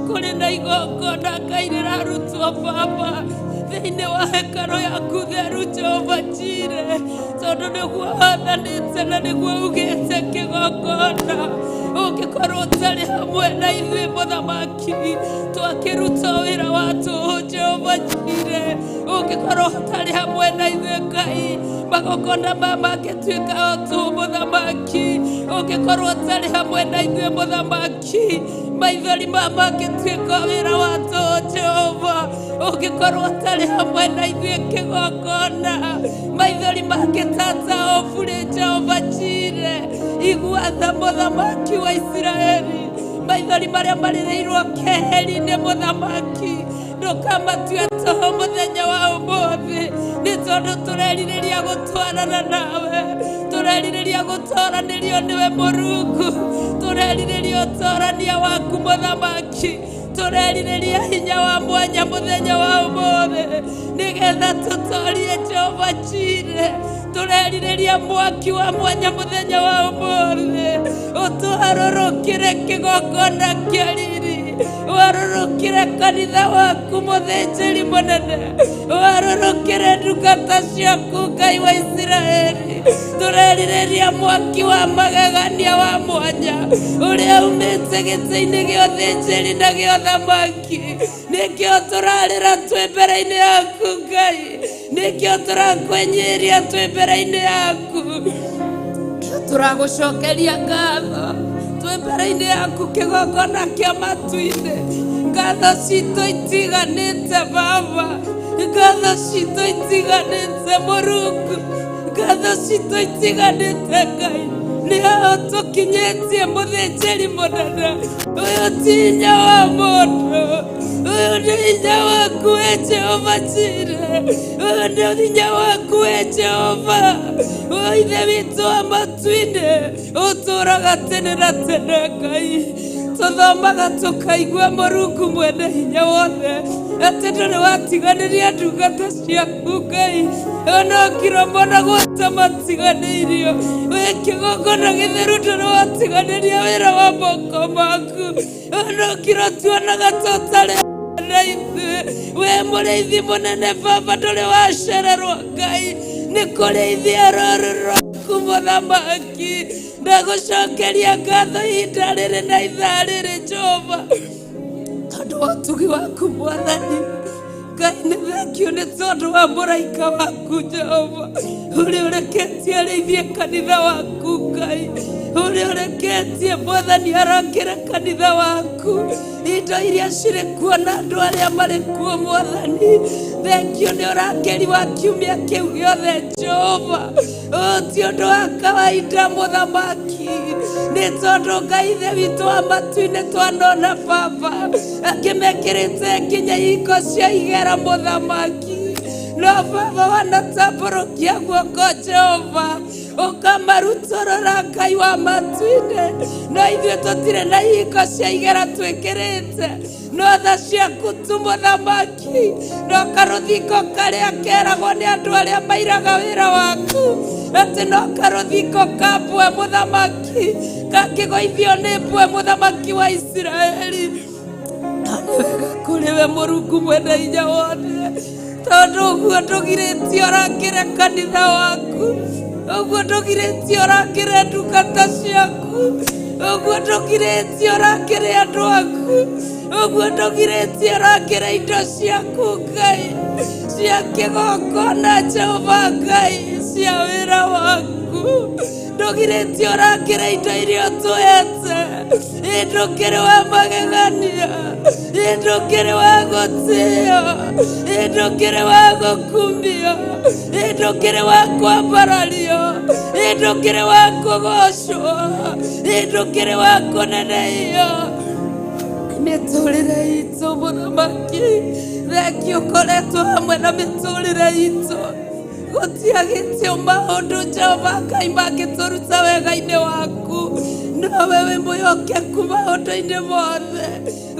kũrĩ na igongona Ngai rĩrarutwo baba thĩinĩ wa hekarũ yaku theru Jehova Jire, tondũ nĩguo wathanĩte na nĩguo ugĩte kĩgongona. Ũngĩkorwo ũtarĩ hamwe na ithuĩ mũthamaki, twakĩruta wĩra wa tũhũ Jehova Jire. Ũngĩkorwo ũtarĩ hamwe na ithuĩ Ngai, magongona maya mangĩtuĩka o tũhũ mũthamaki. Ũngĩkorwo ũtarĩ hamwe na ithuĩ mũthamaki, maithori maya mangĩtuĩka wĩra wa tũhũ Jehova. Ũngĩkorwo ũtarĩ hamwe na ithuĩ kĩgongona, maithori mangĩtata o burĩ Jehova Jire. Igua tha mũthamaki wa Isiraeli, maithori marĩa marĩrĩirwo keheri-inĩ mũthamaki, ndũkamatue tũhũ mũthenya wa ũmũthĩ, nĩ tondũ tũrerirĩria gũtwarana nawe, tũrerirĩria gũtoranĩrio nĩwe Mũrungu, tũrerirĩria ũtorania waku mũthamaki, tũrerirĩria hinya wa mwanya mũthenya wa ũmũthĩ, nĩgetha tũtorie Jehova Jire. Tũrerirĩria mwaki wa mwanya mũthenya wa ũmũthĩ, ũtũharũrũkĩre kĩgongona kĩa riri, ũharũrũkĩre kanitha waku mũthĩnjĩri mũnene, ũharũrũkĩre ndungata ciaku Ngai wa Isiraeli. Tũrerirĩria mwaki wa magegania wa mwanya ũrĩa umĩte gĩtĩ-inĩ gĩa ũthĩnjĩri na gĩa ũthamaki. Nĩkĩo tũrarĩra twĩ mbere-inĩ yaku Ngai, nĩkĩo tũrakwĩnyihĩria twĩ mbere-inĩ yaku. Tũragũcokeria ngatho twĩ mbere-inĩ yaku kĩgongona kĩa matu-inĩ. Ngatho citũ itiganĩte Baba, ngatho citũ itiganĩte Mũrungu, ngatho citũ itiganĩte Ngai. Nĩ haho tũkinyĩtie mũthĩnjĩri mũnene. Ũyũ ti hinya wa mũndũ, ũyũ nĩ hinya waku we Jehova Jire, ũyũ nĩ hinya waku we Jehova. Ũyũ Ithe witũ wa matu-inĩ, ũtũũraga tene na tene Ngai. Tũthomaga tũkaigua Mũrungu mwene hinya wothe atĩ ndũrĩ watiganĩria ndungata ciaku Ngai, ona ũkirombo na gwata matiganĩirio. Wĩ kĩgongona gĩtheru ndũrĩ watiganĩria wĩra wa moko maku, ona ũkiro tuonaga ta ũtarĩ na ithuĩ. We mũrĩithi mũnene Baba, ndũrĩ wacererwo Ngai nĩ kũrĩithia rũũru rwaku mũthamaki. Ndagũcokeria ngatho ihinda rĩrĩ na ithaa rĩrĩ Jehova, tondũ wa ũtugi waku Mwathani Ngai. Nĩ thengio nĩ tondũ wa mũraika waku Jehova, ũrĩa ũreketie arĩithie kanitha waku Ngai. Ũrĩa ũreketie Mwathani arangĩre kanitha waku, indo iria cirĩ kuo na andũ arĩa marĩ kuo Mwathani. Thengio nĩ ũrangĩri wa kiumia kĩu gĩothe Jehova. Ũyũ ti ũndũ wa kawaida mũthamaki, nĩ tondũ Ngai ithe witũ wa matu-inĩ twanona baba akĩmekĩrĩte nginya ihingo cia igera mũthamaki. No baba wanatambũrũkia guoko Jehova, ũkamarutũrũra Ngai wa matu-inĩ. No ithuĩ tũtirĩ na ihingo cia igera twĩkĩrĩte, no tha ciaku tu mũthamaki, no karũthingo karĩa keragwo nĩ andũ arĩa mairaga wĩra waku atĩ no karũthingo ka mbwe mũthamaki kangĩgũithio nĩ mbwe mũthamaki wa Isiraeli. Na nĩ wega kũrĩ we Mũrungu mwene hinya wothe, tondũ ũguo ndũgirĩtie ũrangĩre kanitha waku, ũguo ndũgirĩtie ũrangĩre ndungata ciaku, ũguo ndũgirĩtie ũrangĩre andũ aku, ũguo ndũgirĩtie ũrangĩre indo ciaku Ngai cia kĩgongona Jehova Ngai cia wĩra waku. Ndũgirĩtie ũrangĩre indo iria ũtũhete, ĩ ndũkĩrĩ wa magegania, ĩ ndũkĩrĩ wa gũtĩo, ĩ ndũkĩrĩ wa gũkumio, ĩ ndũkĩrĩ wa kwambarario, ĩ ndũkĩrĩ wa kũgocwo, ĩ ndũkĩrĩ wa kũnenehio. Mĩtũrĩre itũ mũthamaki, thengio ũkoretwo hamwe na mĩtũrĩre itũ. Gũtiagĩte maũndũ Jehova Ngai mangĩtũruta wega-inĩ waku, nowe wĩ mwĩhokeku maũndũ-inĩ mothe.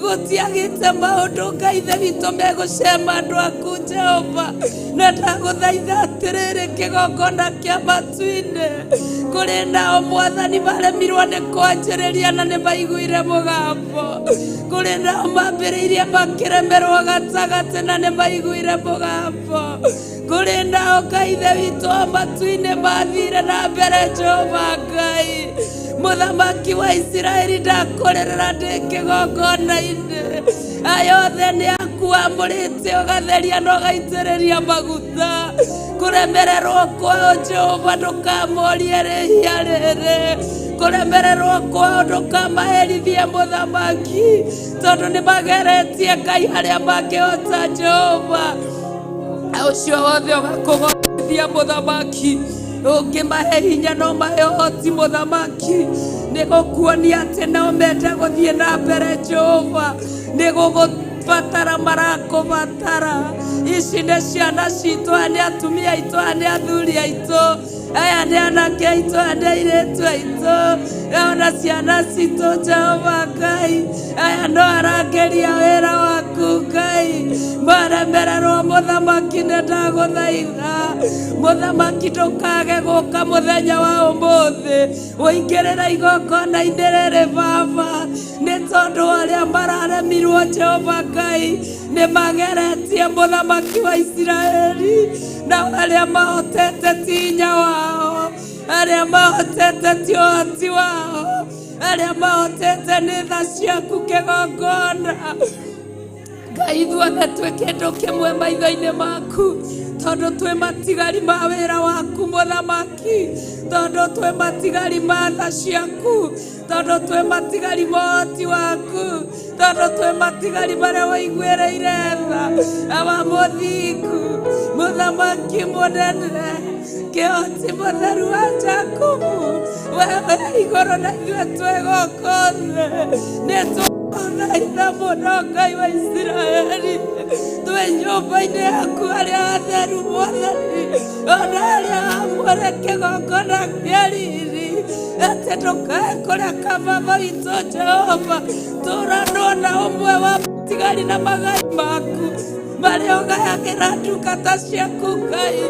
Gũtiagĩte maũndũ Ngai ithe witũ megũcema andũ aku Jehova, na ndagũthaitha atĩrĩrĩ kĩgongona kĩa matu-inĩ kũrĩ nao Mwathani maremirwo nĩ kwanjĩrĩria na nĩ maiguire mũgambo, kũrĩ nao mambĩrĩirie makĩremerwo gatagatĩ na nĩ maiguire mũgambo, kũrĩ nao Ngai ithe witũ wa matu-inĩ mathire na mbere Jehova Ngai mũthamaki wa Isiraeli ndakũrĩrĩra ndĩ kĩgongona-inĩ. Aya othe nĩ aku wamũrĩte ũgatheria na ũgaitĩrĩria maguta. Kũremererwo kwao Jehova ndũkamorie rĩhia rĩrĩ, kũremererwo kwao ndũkamaherithie mũthamaki, tondũ nĩ mageretie Ngai harĩa mangĩhota Jehova. Ũcio wothe ũgakũgocithia mũthamaki, ũngĩmahe hinya no mahe ũhoti mũthamaki, nĩ gũkuonia atĩ no mende gũthiĩ na mbere Jehova, nĩ gũgũbatara marakũbatara. Ici nĩ ciana citũ, aya nĩ atumia aitũ, aya nĩ athuri aitũ, aya nĩ anake aitũ, aya nĩ airĩtu aitũ, ona ciana citũ Jehova Ngai, aya no arangĩria wĩra waku Ngai. Maremererwo mũthamaki nĩ ndagũthaitha mũthamaki, ndũkage gũka mũthenya wa ũmũthĩ ũingĩrĩra igongona-inĩ rĩrĩ baba, nĩ tondũ arĩa mararemirwo Jehova Ngai nĩ mageretie mũthamaki wa Isiraeli, na arĩa mahotete ti hinya wao, arĩa mahotete ti ũhoti wao, arĩa mahotete nĩ tha ciaku kĩgongona. Ngai ithuothe twĩ kĩndũ kĩmwe maitho-inĩ maku, tondũ twĩ matigari ma wĩra waku mũthamaki, tondũ twĩ matigari ma tha ciaku, tondũ twĩ matigari ma ũhoti waku, tondũ twĩ matigari marĩa waiguĩrĩire tha. Awa mũthingu, mũthamaki mũnene, kĩhoti mũtheru wa Jakubu, wewe igũrũ na ithuĩ twĩ gũkũ thĩ, nĩ tũgũthaitha mũno Ngai wa Isiraeli, twĩ nyũmba-inĩ yaku arĩa atheru Mwathani, ona arĩa amũre kĩgongona kĩa riri, atĩ ndũkae kũreka baba witũ Jehova tũranwo na ũmwe wa matigari na magai maku marĩa ũgayagĩra ndungata ciaku Ngai,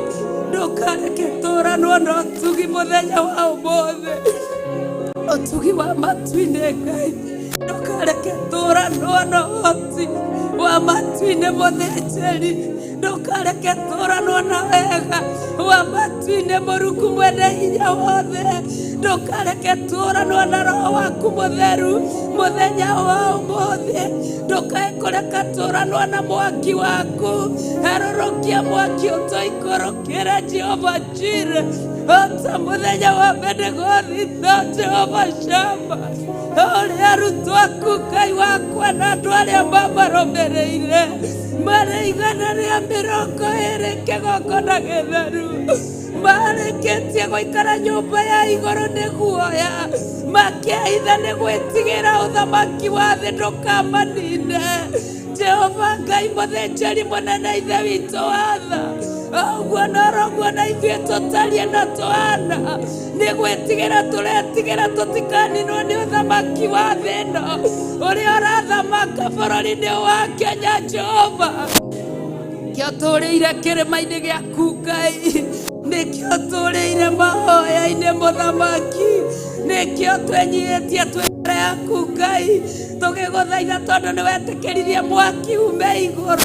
ndũkareke tũranwo na ũtugi mũthenya wa ũmũthĩ, ũtugi wa matu-inĩ Ngai, ndũkareke tũranwo na ũhoti wa matu-inĩ mũthĩnjĩri, ndũkareke tũranwo na wega wa matu-inĩ Mũrungu mwene hinya wothe, Ndũkareke tũranwo na roho waku mũtheru mũthenya wa ũmũthĩ. Ndũkae kũreka tũranwo na mwaki waku. Harũrũkia mwaki ũtũikũrũkĩre Jehova Jire, ota mũthenya wa Bendegothito Jehova Shama, ũrĩa arutwo aku Ngai wakwa na andũ arĩa mamarũmĩrĩire marĩ 120 kĩgongona gĩtheru marĩkĩtie gũikara nyũmba ya igũrũ nĩ guoya, makĩaitha nĩ gwĩtigĩra ũthamaki wa thĩ ndũkamanine. Jehova Ngai mũthĩnjĩri mũnene ithe witũ watha, ũguo noroguo na ithuĩ tũtariĩ na twana nĩ gwĩtigĩra tũretigĩra tũtikaninwo nĩ ũthamaki wa thĩ ĩno ũrĩa ũrathamaka bũrũri-inĩ wa Kenya. Jehova, kĩo tũrĩire kĩrĩma-inĩ gĩaku Ngai, nĩkĩo tũrĩire mahoya-inĩ mũthamaki, nĩkĩo twenyihĩtie twĩ mbere yaku Ngai, tũgĩgũthaitha tondũ nĩ wetĩkĩririe mwaki ume igũrũ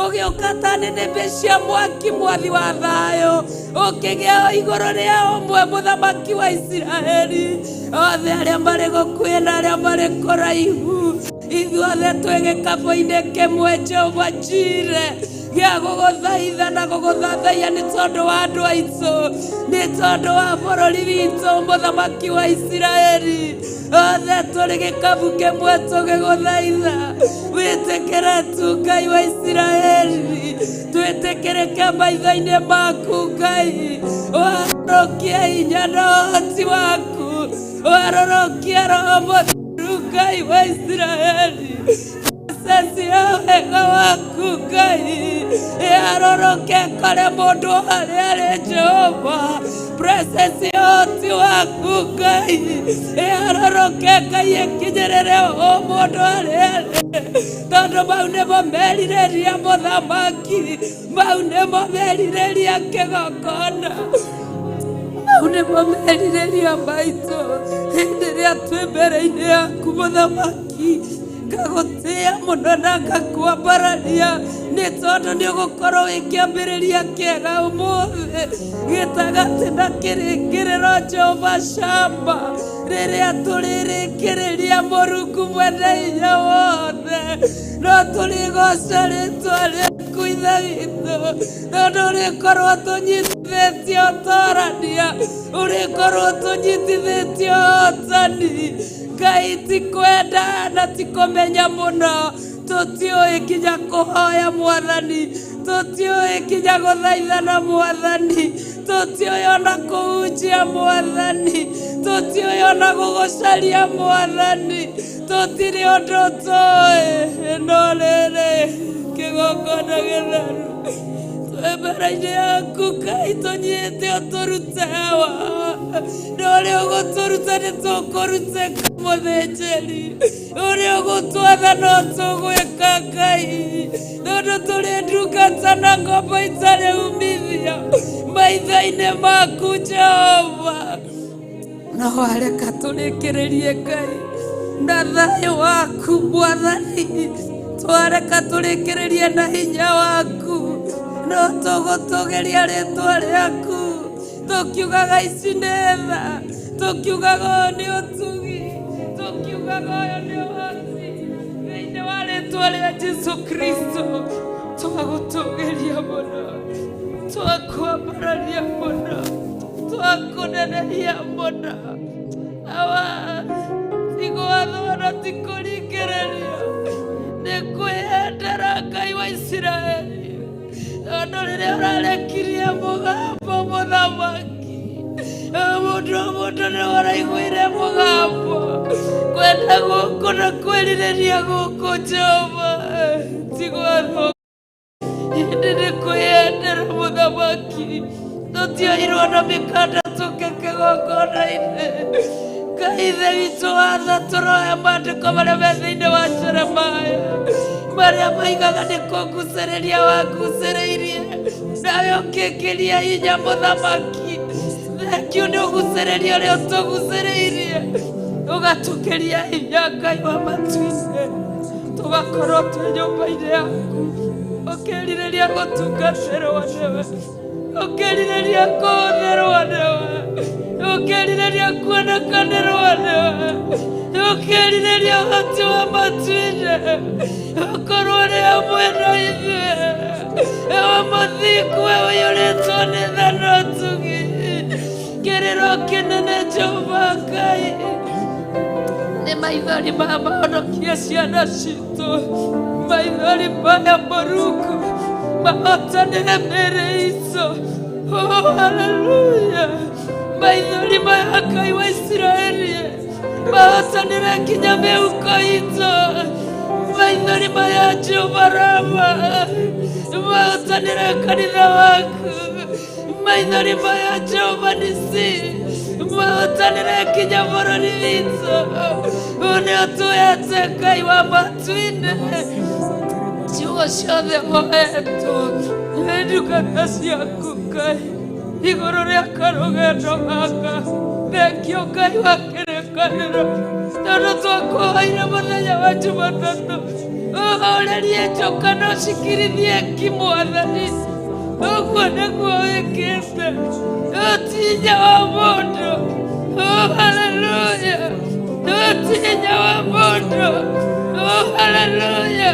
ũgĩũka ta nĩnĩmbĩ cia mwaki mwathi wa thayũ, ũkĩgĩa o igũrũ rĩa ũmwe mũthamaki wa Isiraeli. Othe arĩa marĩ gũkuhĩ na arĩa marĩ kũraihu, ithuothe twĩ gĩkabũ-inĩ kĩmwe Jehova Jire gĩa gũgũthaitha na gũgũthathaiya nĩ tondũ wa andũ aitũ, nĩ tondũ wa bũrũri witũ mũthamaki wa Isiraeli. Othe tũrĩ gĩkabu kĩmwe tũgĩgũthaitha, wĩtĩkĩre tu Ngai wa Isiraeli, twĩtĩkĩrĩke maitho-inĩ maku Ngai, ũharũrũkie hinya na ũhoti waku, ũharũrũkie Roho Mũtheru Ngai wa Isiraeli. Presence ya wega waku Ngai ĩharũrũke kũrĩ mũndũ harĩa arĩ Jehova. Presence ya ũhoti waku Ngai ĩharũrũke Ngai ĩkinyĩrĩre o mũndũ harĩa arĩ, tondũ mau nĩmo merirĩria mũthamaki, mau nĩmo merirĩria kĩgongona, mau nĩmo merirĩria maitũ hĩndĩ ĩrĩa twĩ mbere-inĩ yaku mũthamaki. Ngagũtĩĩa mũno na ngakwambararia nĩ tondũ nĩ ũgũkorwo wĩ kĩambĩrĩria kĩega ũmũthĩ gĩtagatĩ na kĩrĩkĩrĩro Jehova Shama, rĩrĩa tũrĩrĩkĩrĩria Mũrungu mwene hinya wothe, no tũrĩgoca rĩtwa rĩaku Ithe witũ, tondũ ũrĩkorwo tũnyitithĩtie ũtorania, ũrĩkorwo tũnyitithĩtie ũhotani. Ngai ti kwenda na ti kũmenya mũno, tũtiũĩ kinya kũhoya mwathani, tũtiũĩ kinya gũthaithana mwathani, tũtiũĩ ona kũhunjia mwathani, tũtiũĩ ona gũgũcaria mwathani, tũtirĩ ũndũ tũĩ. No rĩrĩ kĩgongona gĩtheru twĩ mbere-inĩ yaku Ngai, tũnyite ũtũrute hawa, na ũrĩa ũgũtũruta nĩ tũkũrutĩka mũthĩnjĩri, ũrĩa ũgũtwatha no tũgwĩka Ngai, tondũ tũrĩ ndungata na ngombo itarĩ umithio maitho-inĩ maku Jehova. No wareka tũrĩkĩrĩrie Ngai na thayũ waku mwathani, twareka tũrĩkĩrĩrie na hinya waku, no tũgũtũgĩria rĩtwa rĩaku, tũkiugaga ici nĩ tha, tũkiugaga ũyũ nĩ ũtugi, tũkiugaga ũyũ nĩ ũhoti, thĩinĩ wa rĩtwa rĩa Jesu Kristo twagũtũgĩria mũno, twakwambararia mũno, twakũnenehia mũno. Awa tigwathwo na tikũringĩrĩrio, nĩ kwĩyendera Ngai wa Isiraeli, tondũ rĩrĩa ũrarekirie mũgambo mũthamaki, mũndũ o mũndũ nĩ ũraiguire mũgambo, kwenda gũkũ na kwĩrirĩria gũkũ Jehova tigwathwo, ĩndĩ nĩ kwĩyendera mũthamaki. Tũtioirwo na mĩkanda tũke kĩgongona-inĩ. Ngai Ithe witũ watha, tũroya maandĩko marĩa me thĩinĩ wa Jeremaya, marĩa maigaga nĩ kũngucĩrĩria wangucĩrĩirie, nawe ũkĩngĩria hinya mũthamaki. Thengiũ nĩ ũgucĩrĩria ũrĩa ũtũgucĩrĩirie, ũgatũkĩria hinya Ngai wa matu-inĩ, tũgakorwo twĩ nyũmba-inĩ yaku, ũkĩrirĩria gũtungatĩrwo nĩwe, ũkĩrirĩria kũhũthĩrwo nĩwe, Ũkerirĩria kuonekanĩrwo nĩwe. Ũkerirĩria ũhoti wa matu-inĩ ũkorwo ũrĩ hamwe na ithuĩ. Ewe mũthingu, we ũiyũrĩtwo nĩ tha na ũtugi. Kĩrĩro kĩnene Jehova Ngai nĩ maithori ma mahonokie ciana citũ, maithori maya Mũrungu mahotanĩre mĩĩrĩ itũ. Oh, haleluya! Maithori maya Ngai wa Isiraeli mahotanĩre nginya mĩhuko itũ. Maithori maya Jehova Rama mahotanĩre kanitha waku. Maithori maya Jehova Nisi mahotanĩre nginya bũrũri witũ. Ũũ nĩ ũtũhete Ngai wa matu-inĩ ciugo ciothe ũhetwo nĩ ndungata ciaku Ngai igũrũ rĩa karũgendo gaka. Thengio Ngai wa kĩrĩkanĩro tondũ twakũhoire mũthenya wa Jumatatũ ũhorerie njoka na ũcikirithie ki Mwathani. Ũguo nĩguo wĩkĩte, ũti hinya wa mũndũ. Oh, haleluya! Ũti hinya wa mũndũ. Oh, haleluya!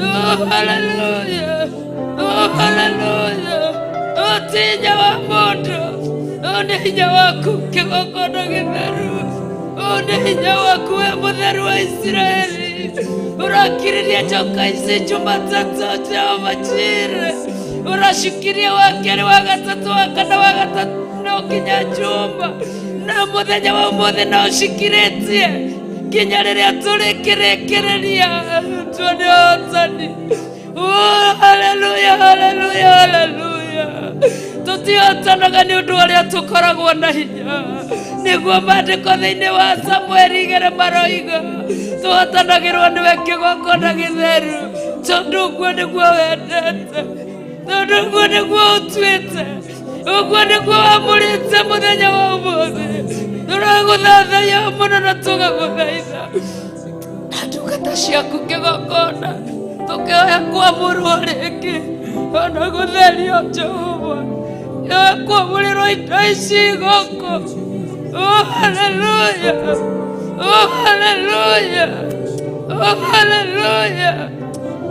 Oh, haleluya! Oh, haleluya! Ũti hinya wa mũndũ. Ũũ nĩ hinya waku kĩgongona gĩtheru. Ũũ nĩ hinya waku we mũtheru wa Isiraeli. Ũrakiririe njoka ici Jumatatũ Jehova Jire. Ũracikirie wa kerĩ, wa gatatũ, wa kana, wa gatano nginya Juma. Na mũthenya wa ũmũthĩ no ũcikirĩtie nginya rĩrĩa tũrĩkĩrĩkĩrĩria tuone ũhotani. Oh, haleluya, haleluya, haleluya. Tũtihotanaga nĩ ũndũ ũrĩa tũkoragwo na hinya. Nĩguo maandĩko thĩinĩ wa Samueli igĩrĩ maroiga tũhotanagĩrwo nĩwe kĩgongona gĩtheru tondũ ũguo nĩguo wendete, tondũ ũguo nĩguo ũtuĩte, ũguo nĩguo wamũrĩte mũthenya wa ũmũthĩ. Tũragũthathaiya mũno na tũgagũthaitha na ndungata ciaku kĩgongona tũkĩhoya kwamũrwo rĩngĩ ona gũtherio Jehova yoe kwamũrĩrwo indo ici gũkũ. Oh, haleluya! Oh, haleluya! Oh, haleluya!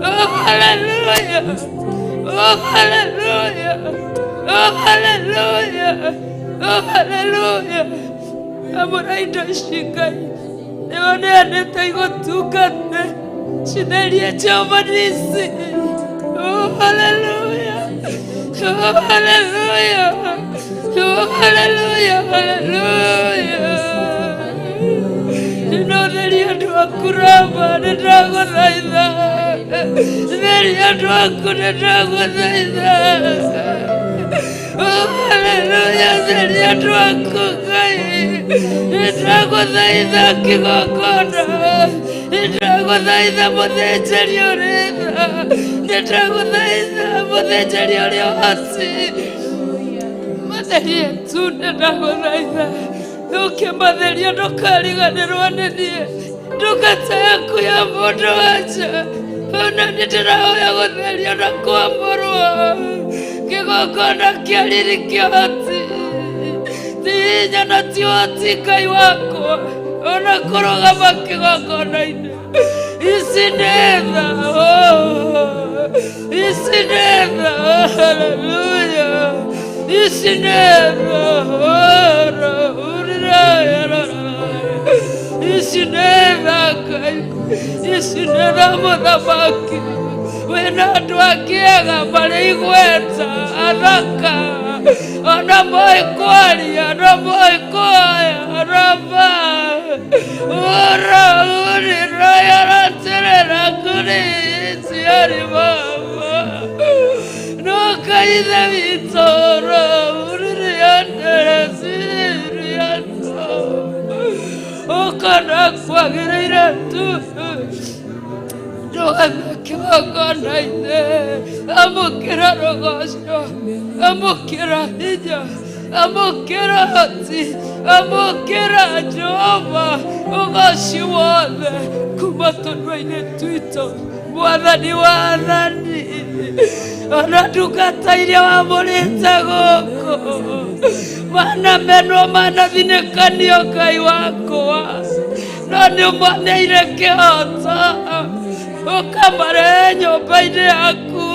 Oh, haleluya! Oh, haleluya! Oh, haleluya! Oh, haleluya! Amũra indo ici Ngai nĩoneanĩte igũtungate citherie Jehova Nisi. Oh, haleluya! Oh, haleluya! Oh, haleluya! Haleluya! No theria andũ aku Rama, nĩndagũthaitha. Theria andũ aku, nĩndagũthaitha. Oh, haleluya! Theria andũ aku Ngai, nĩndagũthaitha kĩgongona, nĩndagũthaitha mũthĩnjĩri ũrĩ tha, nĩndagũthaitha mũthĩnjĩri ũrĩ ũhoti. Matherie tu, nĩndagũthaitha. Ũkĩmatheria ndũkariganĩrwo nĩ niĩ, ndungata yaku ya mũndũ wanja. Ona nĩ ndĩrahoya gũtherio na kwamũrwo kĩgongona kĩa riri kĩhoti. Ti hinya na ti ũhoti Ngai wakwa ona kũrũgama kĩgongona-inĩ. Ici nĩ tha, oh, ici nĩ tha, haleluya. Ici nĩ tha, oh, ici nĩ tha Ngai, ici nĩ tha mũthamaki. Wĩna andũ angĩ ega marĩ igweta athaka ona moĩ kwaria ona moĩ kuoya raba ura urira yaraterera kuri ciari baba no kaithe witũ ura uririanere siriato ũkona kwagĩrĩire tu ndũgame kĩgongona-inĩ. Amũkĩra rũgoco, amũkĩra hinya, amũkĩra hoti, amũkĩra Jehova ũgoci wothe kuma tũnua-inĩ twitũ. Mwathani wa athani, ona ndungata iria wamũrĩte gũkũ Manamenwo manathinĩkanio Ngai wakwa, no nĩ ũmoneire kĩhoto ũkamarehe nyũmba-inĩ yaku.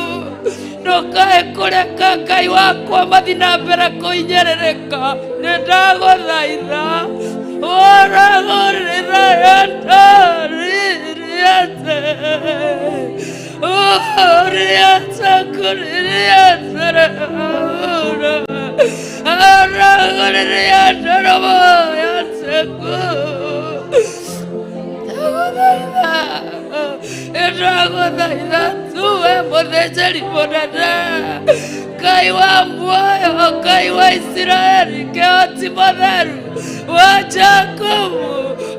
Ndũkae kũreka Ngai wakwa mathiĩ na mbere kũhinyĩrĩrĩka. Nĩ ndagũthaitha ũragũrĩra yandaririate uriatakuriatere aragũrĩriateroboyateku ndagũthaitha tuwe mũthĩnjĩri mũnene Ngai wa muoyo, Ngai wa Isiraeli, kĩhoti mũtheru wa Jakubu,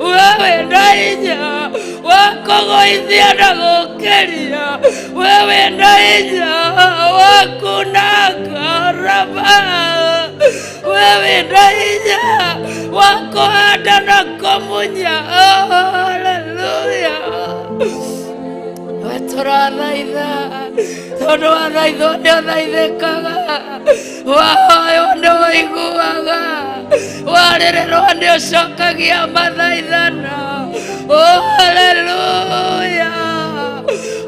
wewe na hinya wa kũgũithia na gũkĩria, wewe na hinya wa kunanga raba, wewe na hinya wa kũhanda na kũmunya. Oh, hallelujah. Tũrathaitha tondũ wathaithwo nĩ ũthaithĩkaga, wahoywo nĩ ũiguaga, warĩrĩrwo nĩ ũcokagia mathaithana. Oh, hallelujah.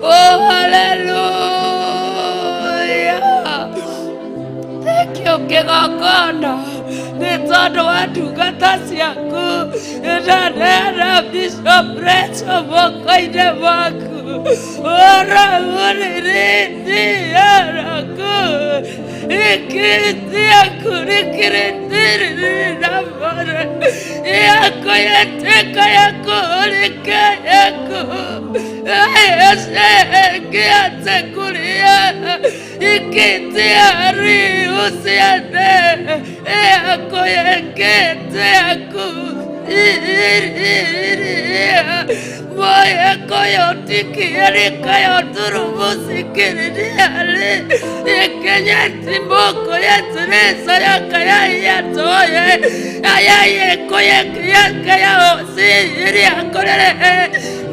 Oh, hallelujah. Thank you kĩgongona nĩ tondũ wa ndungata ciaku. Ndaneana Bishop Rachel moko-inĩ maku. Ũragũrĩrĩtiaraku ikitiakurikiritiririramore yakoyeteka yakurike yaku esekiatekuria ikitiari usiane yakoyeketeaku moye koyotikiarikayoturubusikiririari ikenyeti moko yetirisa yakayayatoye ayayekoyekiyakayaosiriakorere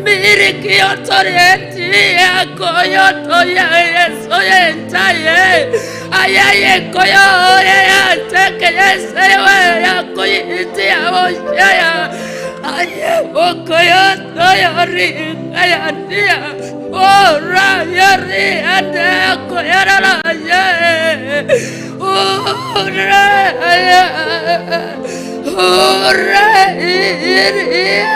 mirikiyotoretiakoyotoyesoyentaye ayayekoyoyeyatekeyeseweyakoyitiawoshaya ayeokoyotoyoriayatia orayeriandekoyararaye uraya urairia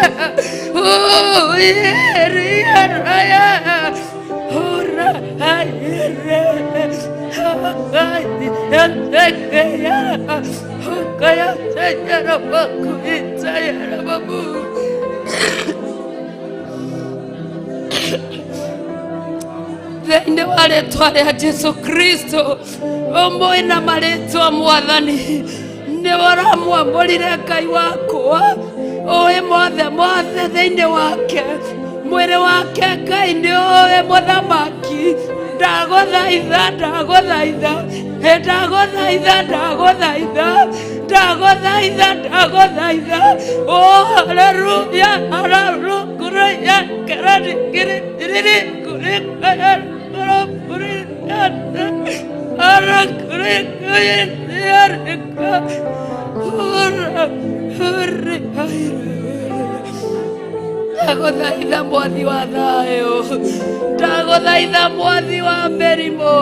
uiriaraya uraire yantekeyara ukayateyarabakuitayarababu. Thĩinĩ wa rĩtwa rĩa Jesu Kristo ũmwe na marĩtwa Mwathani nĩ ũramwamũrire Ngai wakwa ũĩ mothe mothe thĩinĩ wake mwĩrĩ wake Ngai nĩ ũĩ mũthamaki. Ndagũthaitha ndagũthaitha ndagũthaitha ndagũthaitha ndagũthaitha ndagũthaitha. Oh, hallelujah, hallelujah. Kerani kiri riri kuri kuri ara kuri kuri yarika ura uri. Ndagũthaitha mwathi wa thayũ, ndagũthaitha mwathi wa mĩrimũ,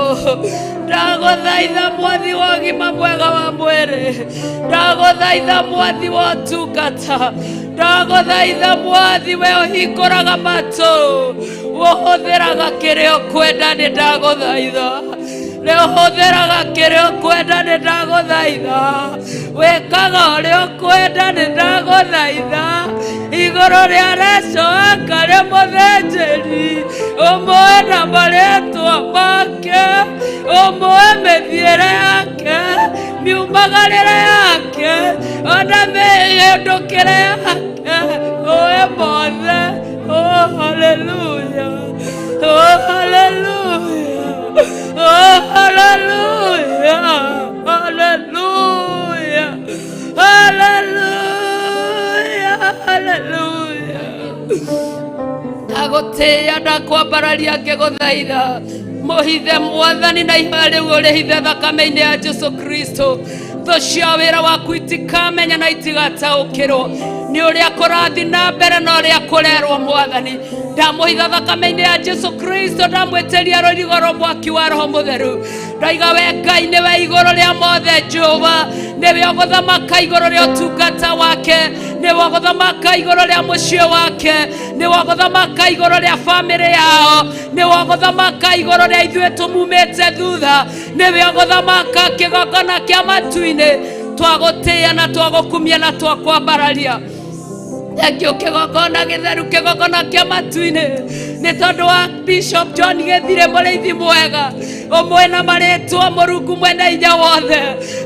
ndagũthaitha mwathi wa ũgima mwega wa mwĩrĩ, ndagũthaitha mwathi wa ũtungata, ndagũthaitha mwathi we ũhingũraga matũ, ũhũthĩraga kĩrĩa ũkwenda. Nĩ ndagũthaitha nĩ ũhũthĩraga kĩrĩa ũkwenda. Nĩ ndagũthaitha wĩkaga ũrĩa ũkwenda. Nĩ ndagũthaitha igũrũ rĩa Reco akarĩ mũthĩnjĩri ũmwe na marĩtwa make, ũmwe mĩthiĩre yake, miumagarĩre yake, ona mĩhĩndũkĩre yake, ũĩ mothe. Oh, hallelujah. Oh, hallelujah. Oh, hallelujah. Hallelujah. Hallelujah. Hallelujah. Ndagũtĩĩa ndakwambararia ngĩgũthaitha Mũhithe mwathani na ihoya rĩu ũrĩhithe thakame-inĩ ya Jesu Kristo. Thũ cia wĩra waku itikamenya na itigataũkĩrwo nĩ ũrĩa kũrathiĩ na mbere na ũrĩa kũrerwo mwathani. Ndamũhitha thakame-inĩ ya Jesu Kristo, ndamwĩtĩria rũirigo rwa mwaki wa Roho Mũtheru. Ndaiga we Ngai nĩwe igũrũ rĩa mothe, Jehova nĩwe ũgũthamaka igũrũ rĩa ũtungata wake, nĩwe ũgũthamaka igũrũ rĩa mũciĩ wake, nĩwe ũgũthamaka igũrũ rĩa bamĩrĩ yao, nĩwe ũgũthamaka igũrũ rĩa ithuĩ tũmumĩte thutha, nĩwe ũgũthamaka kĩgongona kĩa matu-inĩ. Twagũtĩĩa na twagũkumia na twakwambararia. Thengio kĩgongona gĩtheru, kĩgongona kĩa matu-inĩ, nĩ tondũ wa Bishop John Gĩthire, mũrĩithi mwega ũmwe na marĩtwa Mũrungu mwene hinya wothe.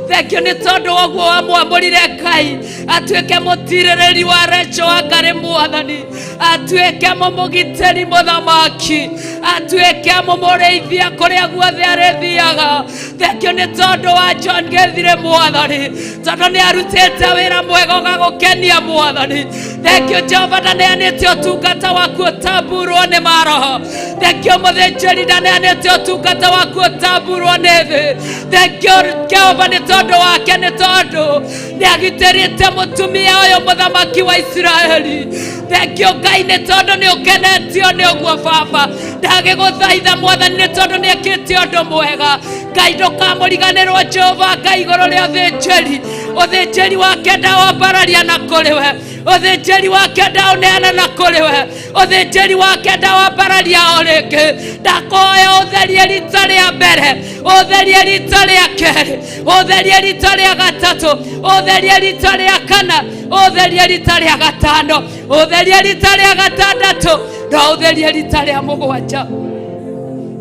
Thengio nĩ tondũ wa ũguo wamwamũrire Ngai atuĩke mũtirĩrĩri wa Rachel wa Ngarĩ mwathani, atuĩke mũmũgitĩri mũthamaki, atuĩke mũmũrĩithia kũrĩa guothe arĩthiaga. Thengio nĩ tondũ wa John Gĩthire mwathani, tondũ nĩ arutĩte wĩra mwega ũgagũkenia mwathani. Thengio Jehova, ndaneanĩte ũtungata waku ũtamburwo nĩ maroho. Thengio mũthĩnjĩri, ndaneanĩte ũtungata waku ũtamburwo nĩ thĩ. Thengio Jehova nĩ tondũ wake, nĩ tondũ nĩ agitĩrĩte mũtumia ũyũ mũthamaki wa Isiraeli. Thengio Ngai nĩ tondũ nĩ ũkenetio nĩ ũguo baba. Ndagĩgũthaitha mwathani nĩ tondũ nĩ ekĩte ũndũ mwega. Ngai ndũkamũriganĩrwo Jehova Ngai igũrũ rĩa ũthĩnjĩri. Ũthĩnjĩri wake ndawambararia na kũrĩ we, ũthĩnjĩri wake ndaũneana na kũrĩ we, ũthĩnjĩri wake ndawambararia o rĩngĩ. Ndakũhoya ũtherie rita rĩa mbere, ũtherie rita rĩa kerĩ, ũtherie rita rĩa gatatũ, ũtherie rita rĩa kana, ũtherie rita rĩa gatano, ũtherie rita rĩa gatandatũ, na ũtherie rita rĩa mũgwanja.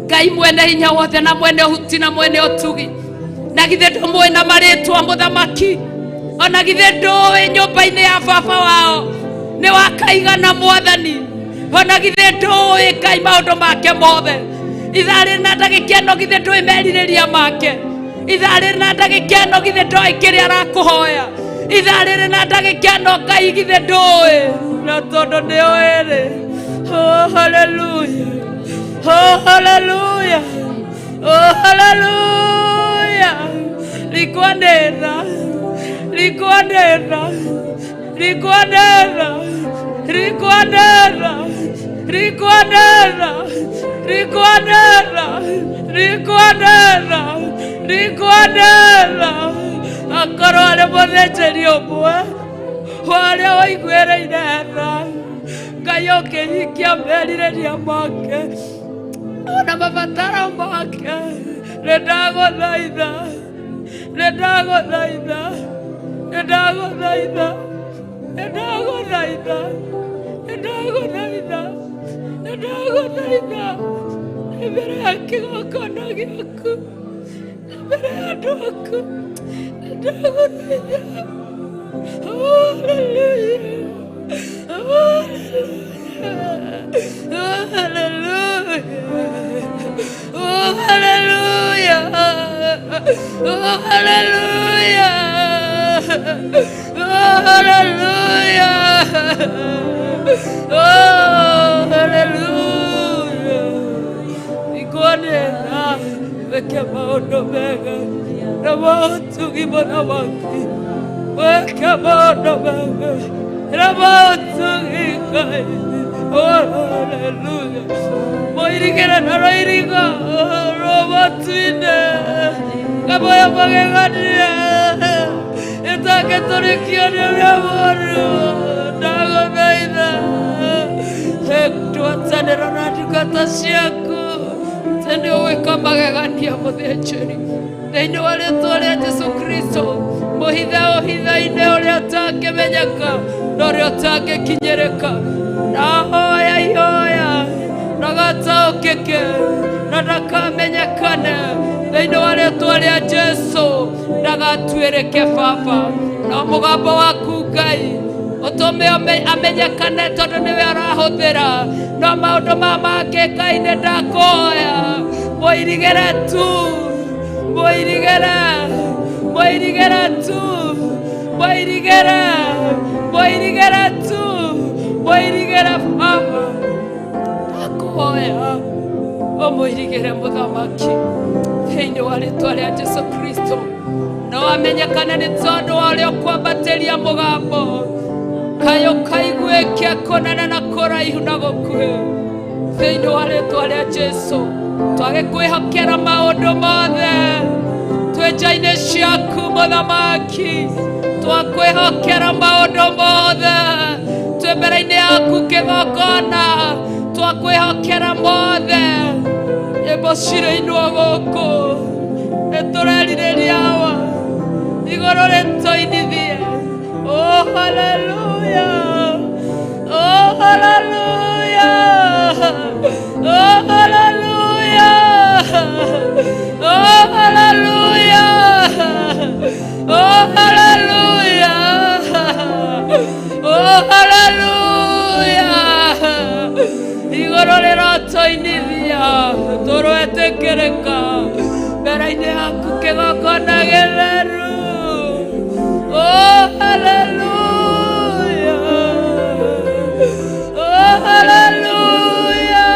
Ngai mwene hinya wothe na mwene ũhuti na mwene ũtugi, na githĩ ndũmũĩ na marĩtwa mũthamaki, ona githĩ ndũĩ nyũmba-inĩ ya baba wao nĩ wakaigana mwathani, ona githĩ ndũĩ Ngai maũndũ make mothe. Ithaa rĩrĩ na ndagĩka ĩno githĩ ndũĩ merirĩria make. Ithaa rĩrĩ na ndagĩka ĩno githĩ ndoĩ kĩrĩa arakũhoya. Ithaa rĩrĩ na ndagĩka ĩno Ngai githĩ ndũĩ, na tondũ nĩ ũĩ rĩ. Oh, hallelujah. Oh, hallelujah. Oh, hallelujah. Rikwanera. Rikwanera. Rikwanera. Rikwanera. Rikwanera. Rikwanera. Rikwanera. Rikwanera. Akorwo arĩ mũthĩnjĩri ũmwe wa arĩa waiguĩrĩire tha, Ngai ũkĩhingia merirĩria make ona mabataro make, nĩ ndagũthaitha, nĩ ndagũthaitha, nĩ ndagũthaitha, nĩ ndagũthaitha, nĩ ndagũthaitha, nĩ ndagũthaitha, nĩ mbere ya kĩgongona gĩaku, nĩ mbere ya andũ aku, nĩ ndagũthaitha. Hallelujah. Hallelujah. Oh, hallelujah. Oh, hallelujah. Oh, hallelujah. Oh, hallelujah. Ikuonera weke maũndũ mega na maũtugi mũthamaki, weke maũndũ mega na maũtugi Ngai. Oh, hallelujah. Mũirigĩre na rũirigo rwa matu-inĩ, kamoyo magegania ĩtangĩtũrĩkio nĩ ũrĩa mũũru. Ndagũthaitha twatanĩra na ndungata ciaku tene ũgwĩka magegania mũthĩnjĩri thĩinĩ wa rĩtwa rĩa Jesu Kristo. Mũhithe ũhitha-inĩ ũrĩa ũtangĩmenyeka na ũrĩa ũtangĩkinyĩrĩka. Ndahoya ihoya ndagataũkĩke na ndakamenyekane thĩinĩ wa rĩtwa rĩa Jesu. Ndagatuĩrĩke baba, no mũgambo waku Ngai ũtũme amenyekane tondũ nĩwe arahũthĩra. No maũndũ ma mangĩ Ngai nĩ ndakũhoya mũirigĩre tu, mũirigĩre, mũirigĩre tu, mũirigĩre, mũirigĩre tu, mũirigĩre baba. Ndakũhoya Ũmũirigĩre mũthamaki thĩinĩ wa rĩtwa rĩa Jesu Kristo. No amenyekane nĩ tondũ wa ũrĩa ũkwambatĩria mũgambo, kayũ kaiguĩke kũnene na kũraihu na gũkuhĩ. Thĩinĩ wa rĩtwa rĩa Jesu, twage kwĩhokera maũndũ mothe twĩ nja-inĩ ciaku mũthamaki, twakwĩhokera maũndũ mothe twĩ mbere-inĩ yaku kĩgongona, twakwĩhokera mothe. Nyĩmbo cirĩinwo gũkũ nĩtũrerirĩria wa igũrũ rĩtũinithie. Oh, hallelujah. Oh, hallelujah. Oh, hallelujah. Oh, hallelujah. Oh, hallelujah. Oh, hallelujah. Igũrũ rĩrotoinithia tũrwetĩkĩrĩka mbere-inĩ yaku kĩgongona gĩtheru. Oh, hallelujah. Oh, hallelujah.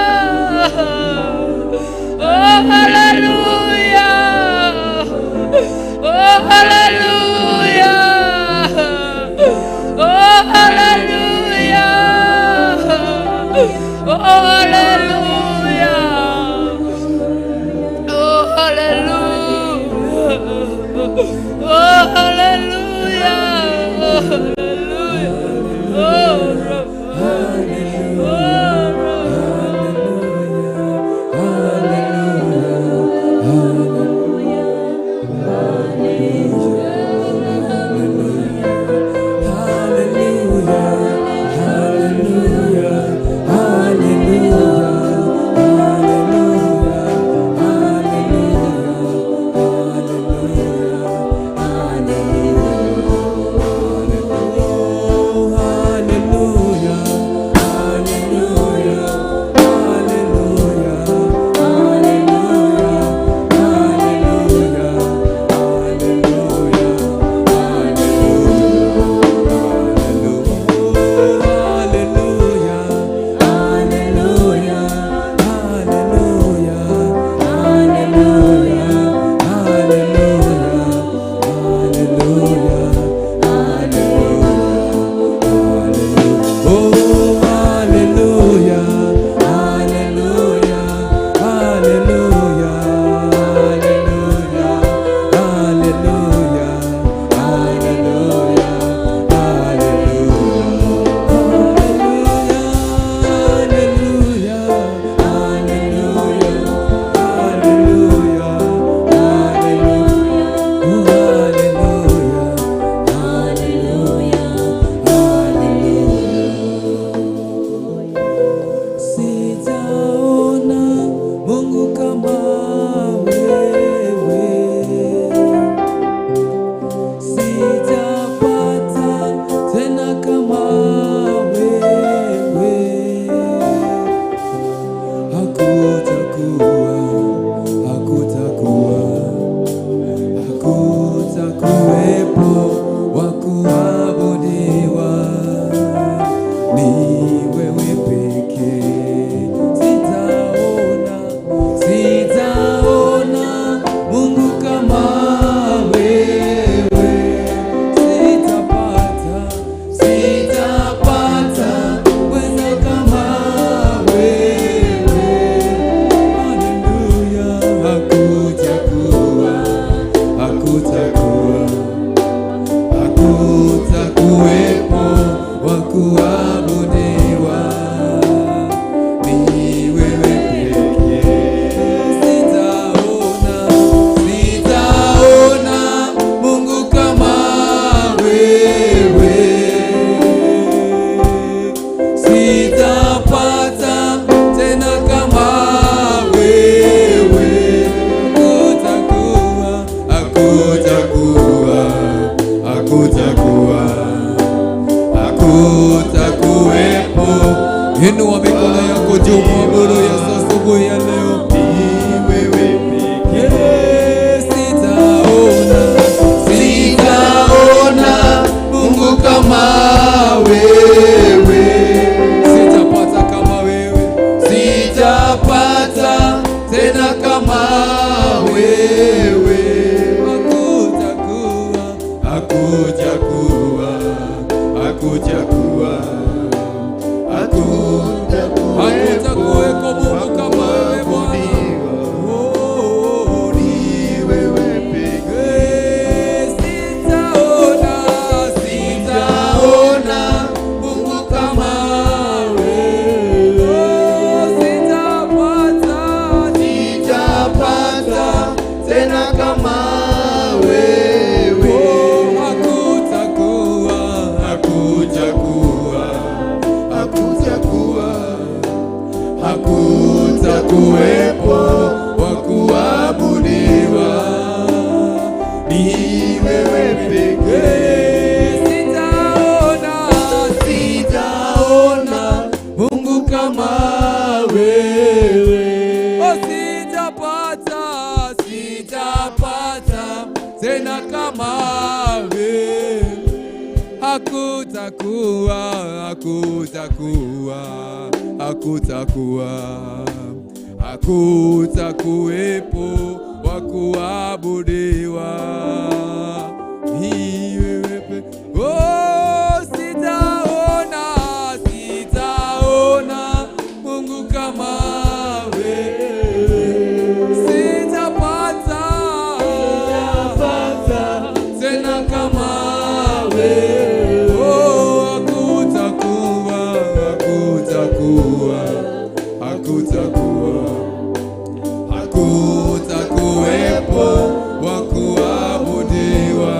Oh, hallelujah. Oh, hallelujah. Oh, hallelujah. Oh, hallelujah. Oh, hallelujah. Oh, hallelujah. Hallelujah. Oh, oh, Hallelujah. Hakujakuwa, hakujakuwa, hakutakuweko Mungu kama wewe Bwana. Oh, Ni wewe pekee. Sitaona, sitaona Mungu kama wewe. Sitapata, Sitapata tena kama wewe. Hakutakuwa, hakujakuwa, Hakujakuwa, hakutakuwepo wa kuabudiwa. ni wewe pekee. Sitaona, sitaona Mungu kama wewe. Oh, sitapata, sitapata tena kama wewe. Hakutakuwa, hakutakuwa, hakutakuwa, hakutakuwepo wa kuabudiwa. Ni wewe Oh, sitaona, sitaona Mungu kama wewe. Sitapata, tena kama wewe. Oh, hakutakuwa, hakutakuwa, hakutakuwa, hakutakuwepo wa kuabudiwa.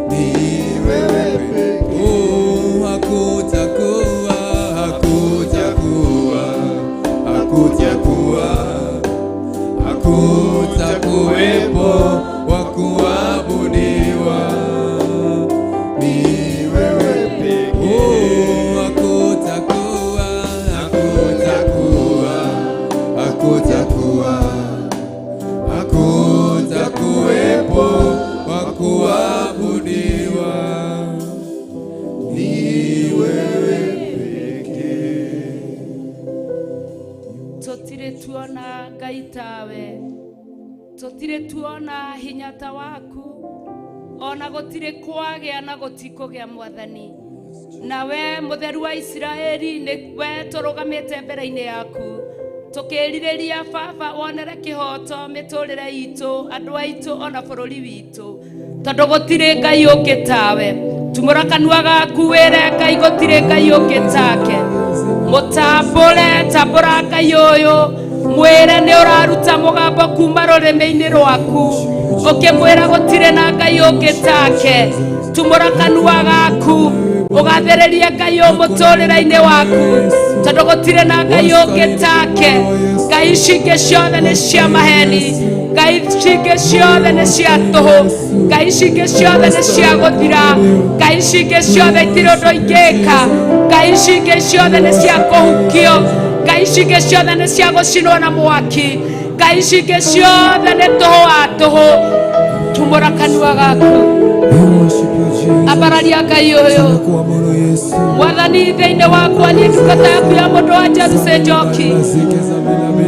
Ni wewe pekee. Oh, hakutakuwa, hakutakuwa, hakutakuwa, hakutakuwepo wa kuabudiwa. Ni wewe pekee. Oh, hakutakuwa, hakutakuwa, hakutakuwa, hakutakuwepo wa kuabudiwa. Ni wewe pekee. Tũtirĩ tuona Ngai tawe, tũtirĩ tuona hinya ta waku, ona gũtirĩ kwagĩa na gũtikũgĩa, Mwathani. Nawe Mũtheru wa Isiraeli, nĩ we tũrũgamĩte mbere-inĩ yaku tũkĩrirĩria, Baba, wonere kĩhoto mĩtũrĩre itũ, andũ aitũ, ona bũrũri witũ, tondũ gũtirĩ Ngai ũngĩ tawe. Tumũra kanua gaku wĩre Ngai gũtirĩ Ngai ũngĩ take. Mũtambũre, tambũra Ngai ũyũ, mwĩre nĩ ũraruta mũgambo kuma rũrĩmĩ-inĩ rwaku ũkĩmwĩra gũtirĩ na Ngai ũngĩ take. Tumũra kanua gaku ũgathĩrĩrie Ngai ũyũ mũtũrĩre-inĩ waku, tondũ gũtirĩ na Ngai ũngĩ take. Ngai ici ingĩ ciothe nĩ cia maheni, Ngai ici ingĩ ciothe nĩ cia tũhũ, Ngai ici ingĩ ciothe nĩ cia gũthira, Ngai ici ingĩ ciothe itirĩ ũndũ ingĩka, Ngai ici ingĩ ciothe nĩ cia kũhukio, Ngai ici ingĩ ciothe nĩ cia gũcinwo na mwaki, Ngai ici ingĩ ciothe nĩ tũhũ wa tũhũ. Tumũra kanua gaku. We worship you, Jesus. Ambararia Ngai ũyũ. Tunakuabudu Yesu. Mwathani, thĩinĩ wakwa niĩ ndungata yaku ya mũndũ wa Jerusalem Njoki,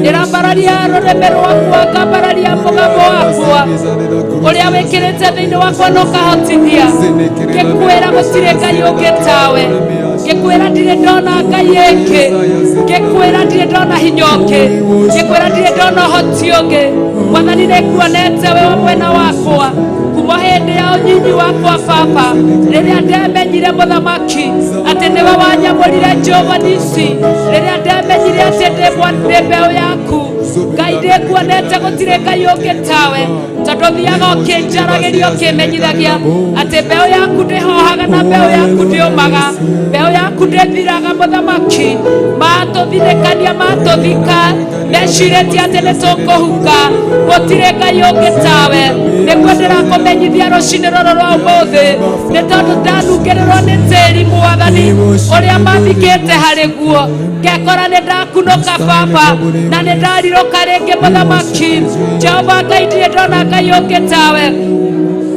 ndĩrambararia rũrĩmĩ rwakwa, ngambararia mũgambo wakwa ũrĩa wĩkĩrĩte thĩinĩ wakwa na ũkahotithia, ngĩkwĩra gũtirĩ Ngai ũngĩ tawe, ngĩkwĩra ndirĩ ndona Ngai ĩngĩ, ngĩkwĩra ndirĩ ndona hinya ũngĩ, ngĩkwĩra ndirĩ ndona ũhoti ũngĩ. Mwathani, nĩnguonete wĩ wa mwena wakwa kuma hĩndĩ ya ũnyinyi wakwa, Baba, rĩrĩa ndemenyire, Mũthamaki, atĩ nĩwe wanyamũrire Jehova Nisi, rĩrĩa ndemenyire atĩ ndĩ mbeũ yaku. Ngai, ndĩkuonete gũtirĩ Ngai ũngĩ tawe, tondũ thiaga ũkĩnjaragĩria, ũkĩmenyithagia atĩ mbeũ yaku ndĩhohaga na mbeũ yaku ndĩũmaga, mbeũ yaku ndĩthiraga. Mũthamaki, matũthinĩkania, matũthika, mecirĩtie atĩ nĩ tũkũhuka, gũtirĩ Ngai ũngĩ tawe. Nĩguo ndĩrakũmenyithia rũcinĩ rũrũ rwa ũmũthĩ, nĩ tondũ ndanungĩrĩrwo nĩ tĩri, Mwathani, ũrĩa mathikĩte harĩ guo, ngekora nĩ ndakunũka, Baba, na nĩ ndarirũka rĩngĩ. Mũthamaki Jehova Ngai, ndirĩ ndona Ngai ũngĩ tawe.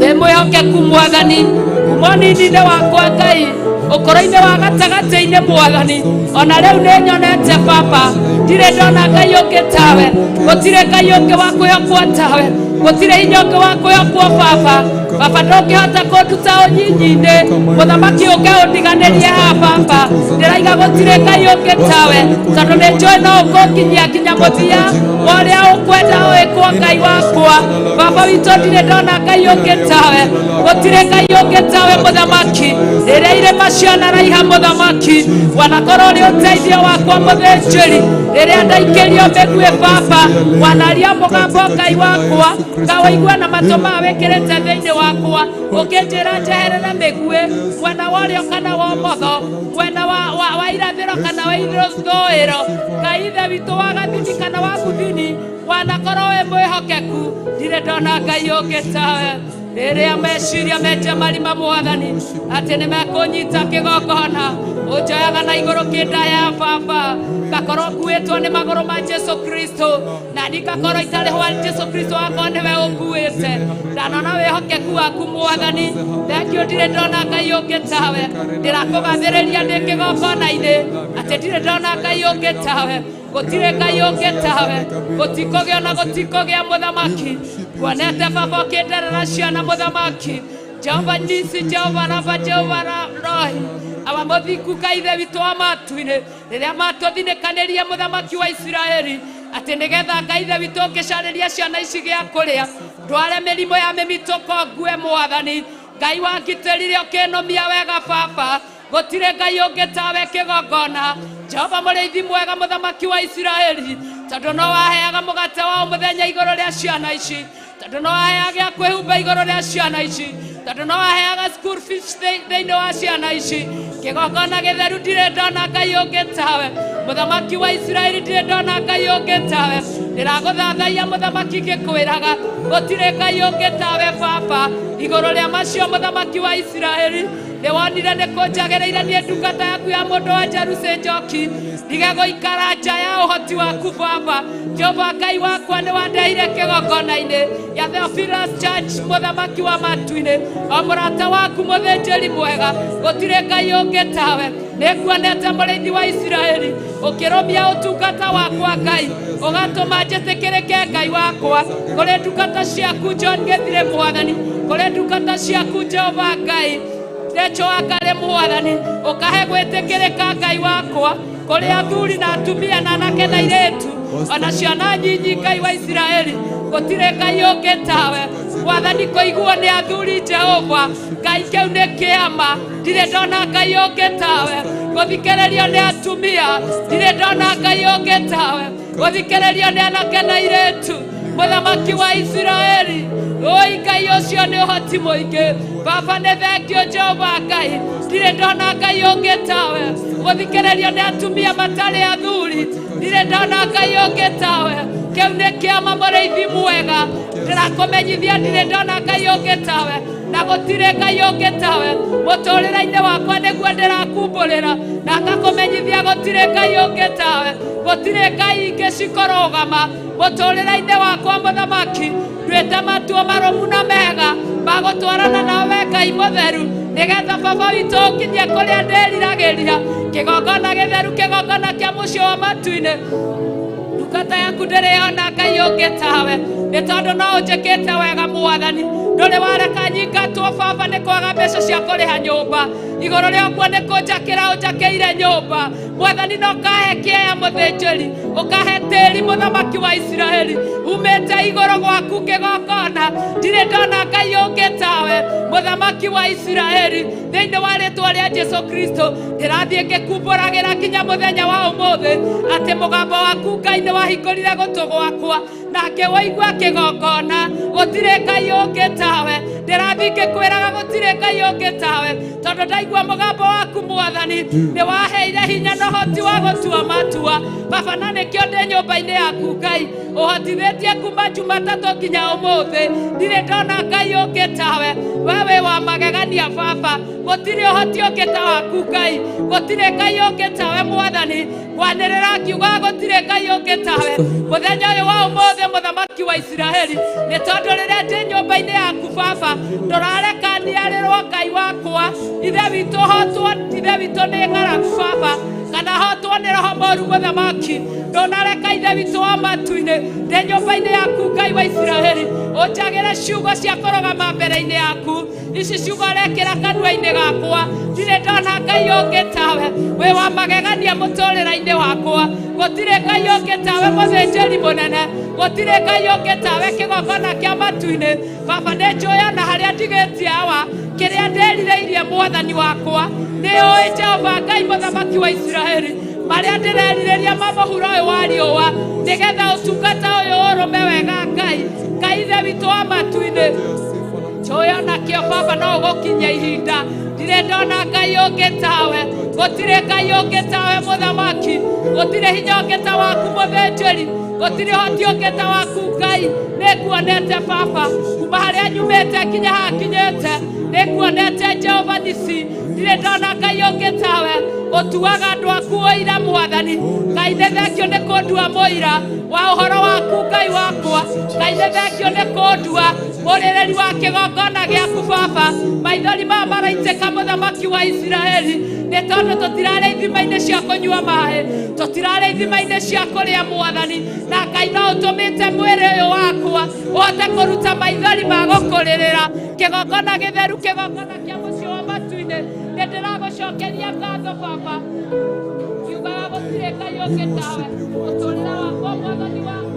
Wĩ mwĩhokeku, Mwathani, kuma ũnini-inĩ wakwa, Ngai, ũkũrũ-inĩ wa gatagatĩ-inĩ, Mwathani, ona rĩu nĩ nyonete, Baba, ndirĩ ndona Ngai ũngĩ tawe. Gũtirĩ Ngai ũngĩ wa kwĩhokwo tawe. Gũtirĩ hinya ũngĩ wa kwĩhokwo baba. Baba ndũngĩhota kũnduta ũnyinyi-inĩ. Mũthamaki ũke ũndiganĩrie haha baba. Ndĩraiga gũtirĩ Ngai ũngĩ tawe, tondũ nĩ njũĩ no ũkũnginyia nginya mũthia wa ũrĩa ũkwenda wĩkwo Ngai wakwa. Baba witũ ndirĩ ndona Ngai ũngĩ tawe, gũtirĩ Ngai ũngĩ tawe mũthamaki. Rĩrĩa irĩma cianaraiha mũthamaki, wanakorwo ũrĩ ũteithio wakwa mũthĩnjĩri. Rĩrĩa ndaikĩrio mĩguĩ baba, wanaria mũgambo Ngai wakwa, ngaũigua na matũ ma wĩkĩrĩte thĩinĩ wakwa, ũkĩnjĩra njeherere mĩguĩ mwena wa ũrĩo kana wa ũmotho, mwena wa irathĩro kana wa ithũĩro. Ngai ithe witũ wa gathini kana wa guthini, wanakorwo wĩ mwĩhokeku, ndirĩ ndona Ngai ũngĩ tawe. Rĩrĩa meciria menja marima mwathani atĩ nĩ mekũnyita kĩgongona, ũnjoyaga na igũrũ kĩnda ya baba, ngakorwo nguĩtwo nĩ magũrũ ma Jesu Kristo, na niĩ ngakorwo itarĩ hwa Jesu Kristo akorwo nĩwe ũnguĩte. Ndanona wĩhokeku waku mwathani, thengio ndirĩ ndona Ngai ũngĩ tawe. Ndĩrakũgathĩrĩria ndĩ kĩgongona-inĩ atĩ ndirĩ ndona Ngai ũngĩ tawe, gũtirĩ Ngai ũngĩ tawe, gũtikũgĩa na gũtikũgĩa mũthamaki. Kuonete baba ũkĩnderera ciana mũthamaki, Jehova Nisi, Jehova Rafa, Jehova Rohi, awa mũthingu Ngai ithe witũ wa matu-inĩ, rĩrĩa matũthinĩkanĩrie mũthamaki wa Isiraeli atĩ nĩgetha Ngai ithe witũ ũngĩcarĩria ciana ici gĩa kũrĩa, ndware mĩrimũ ya mĩmitũko ngue mwathani. Ngai wangitĩrire ũkĩnũmia wega baba, gũtirĩ Ngai ũngĩ tawe kĩgongona. Jehova mũrĩithi mwega mũthamaki wa Isiraeli, tondũ no waheaga mũgate wa o mũthenya igũrũ rĩa ciana ici, tondũ no waheaga gĩa kwĩhumba igũrũ rĩa ciana ici, tondũ no waheaga school fees thĩinĩ wa ciana ici. Kĩgongona gĩtheru ndirĩ ndona Ngai ũngĩ tawe, mũthamaki wa Isiraeli ndirĩ ndona Ngai ũngĩ tawe. Ndĩragũthathaiya mũthamaki ngĩkwĩraga gũtirĩ Ngai ũngĩ tawe baba. Igũrũ rĩa macio mũthamaki wa Isiraeli, nĩwonire nĩ kũnjagĩrĩire niĩ ndungata yaku ya mũndũ wa Jeruse Njoki, ndige gũikara nja ya ũhoti waku baba. Jehova Ngai wakwa nĩ wandeire kĩgongona-inĩ ya Theophilus Church mũthamaki wa matu-inĩ, o mũrata waku mũthĩnjĩri mwega, gũtirĩ Ngai ũngĩ tawe. Nĩnguonete mũrĩithi wa Isiraeli ũkĩrũmia ũtungata wakwa Ngai, ũgatũma njĩtĩkĩrĩke Ngai wakwa kũrĩ ndungata ciaku John Gĩthire mwathani, kũrĩ ndungata ciaku Jehova Ngai Recho Wangarĩ mwathani, ũkahe gwĩtĩkĩrĩka Ngai wakwa kũrĩ athuri na atumia na anake na airĩtu ona ciana nyinyi Ngai wa Isiraeli, gũtirĩ Ngai ũngĩ tawe mwathani. Kũiguo nĩ athuri Jehova Ngai, kĩu nĩ kĩama, ndirĩ ndona Ngai ũngĩ tawe. Gũthikĩrĩrio nĩ atumia, ndirĩ ndona Ngai ũngĩ tawe. Gũthikĩrĩrio nĩ anake na airĩtu mũthamaki wa Isiraeli, oi Ngai ũcio nĩ ũhoti mũingĩ baba, nĩ thengio Jehova Ngai, ndirĩ ndona Ngai ũngĩ tawe. Gũthikĩrĩrio nĩ atumia matarĩ athuri, ndirĩ ndona Ngai ũngĩ tawe. Kĩu nĩ kĩama mũrĩithi mwega, ndĩrakũmenyithia ndirĩ ndona Ngai ũngĩ tawe, na gũtirĩ Ngai ũngĩ tawe mũtũrĩre-inĩ wakwa, nĩguo ndĩrakumbũrĩra na ngakũmenyithia gũtirĩ Ngai ũngĩ tawe, gũtirĩ Ngai ingĩ cikũrũgama mũtũrĩre-inĩ wakwa mũthamaki. Nduĩte matua marũmu na mega magũtwarana nawe Ngai mũtheru, nĩgetha baba witũ ũkinyie kũrĩa ndĩriragĩria, kĩgongona gĩtheru, kĩgongona kĩa mũciĩ wa matu-inĩ. Ndungata yaku ndĩrĩ yona Ngai ũngĩ tawe, nĩ tondũ no ũnjĩkĩte wega mwathani, ndũrĩ wareka nyingatwo baba nĩ kwaga mbeca cia kũrĩha nyũmba, igũrũ rĩa ũguo nĩ kũnjakĩra ũnjakĩire nyũmba mwathani, no ũkahe kĩeya mũthĩnjĩri, ũkahe tĩri mũthamaki wa Isiraeli, umĩte igũrũ gwaku kĩgongona, ndirĩ ndona Ngai ũngĩ tawe mũthamaki wa Isiraeli. Thĩinĩ wa rĩtwa rĩa Jesu Kristo ndĩrathiĩ ngĩkumbũragĩra nginya mũthenya wa ũmũthĩ atĩ mũgambo waku Ngai nĩ wahingũrire gũtũ gwakwa na ngĩwũigua kĩgongona, gũtirĩ Ngai ũngĩ tawe. Ndĩrathiĩ ngĩkwĩraga gũtirĩ Ngai ũngĩ tawe, tondũ ndaigua mũgambo waku mwathani nĩ waheire hinya na ũhoti wa gũtua matua baba, na nĩkĩo ndĩ nyũmba-inĩ yaku Ngai ũhotithĩtie kuma Jumatatũ nginya ũmũthĩ, ndirĩ ndona Ngai ũngĩ tawe. We wĩ wa magegania baba, gũtirĩ ũhoti ũngĩ ta waku Ngai, gũtirĩ Ngai ũngĩ tawe mwathani. Kwanĩrĩra ngiuga gũtirĩ Ngai ũngĩ tawe mũthenya ũyũ wa ũmũthĩ mũthamaki wa Isiraeli, nĩ tondũ rĩrĩa ndĩ nyũmba-inĩ yaku baba ndũrareka Ndũnaniarĩrwo Ngai wakwa ithe witũ hotwo ithe witũ nĩ ng'aragu baba kana hotwo nĩ roho mũru mũthamaki ndũnareka ithe witũ wa matu-inĩ ndĩ nyũmba-inĩ yaku Ngai wa Isiraeli ũnjagĩre ciugo cia kũrũgama mbere-inĩ yaku ici ciugo ũrekĩra kanua-inĩ gakwa ndirĩ ndona Ngai ũngĩ tawe wĩ wa magegania mũtũrĩre-inĩ wakwa gũtirĩ Ngai ũngĩ tawe mũthĩnjĩri mũnene gũtirĩ Ngai ũngĩ tawe kĩgongona kĩa matu-inĩ baba nĩ njũĩ ona harĩa ndigĩtie awa kĩrĩa ndĩrirĩirie mwathani wakwa nĩ ũĩ Jehova Ngai mũthamaki wa Isiraeli marĩa ndĩrerirĩria ma mũhuro ũyũ wa riũa nĩgetha ũtungata ũyũ ũrũme wega Ngai Ngai ithe witũ wa matu-inĩ njũĩ onakĩo baba no ũgũkinyia ihinda ndirĩ ndona Ngai ũngĩ tawe gũtirĩ Ngai ũngĩ tawe mũthamaki gũtirĩ hinya ũngĩ ta waku mũthĩnjĩri gũtirĩ hoti ũngĩ ta waku Ngai nĩnguonete baba kuma harĩa nyumĩte nginya haha nginyĩte nĩnguonete Jehova Nisi ndirĩ ndona Ngai ũngĩ tawe ũtuaga andũ aku ũira mwathani Ngai nĩ thengio nĩ kũndua mũira wa ũhoro waku Ngai wakwa Ngai nĩ thengio nĩ kũndua mũrĩrĩri wa kĩgongona gĩaku baba maithori maya maraitĩka mũthamaki wa Isiraeli nĩ tondũ tũtirarĩ ithima-inĩ cia kũnyua maĩ tũtirarĩ ithima-inĩ cia kũrĩa mwathani na Ngai no ũtũmĩte mwĩrĩ ũyũ wakwa ũhote kũruta maithori ma gũkũrĩrĩra kĩgongona gĩtheru kĩgongona kĩa mũciĩ wa matu-inĩ nĩ ndĩragũcokeria ngatho baba kiugaga gũtirĩ Ngai ũngĩ tawe mũtũrĩre wakwa mwathani wakwa.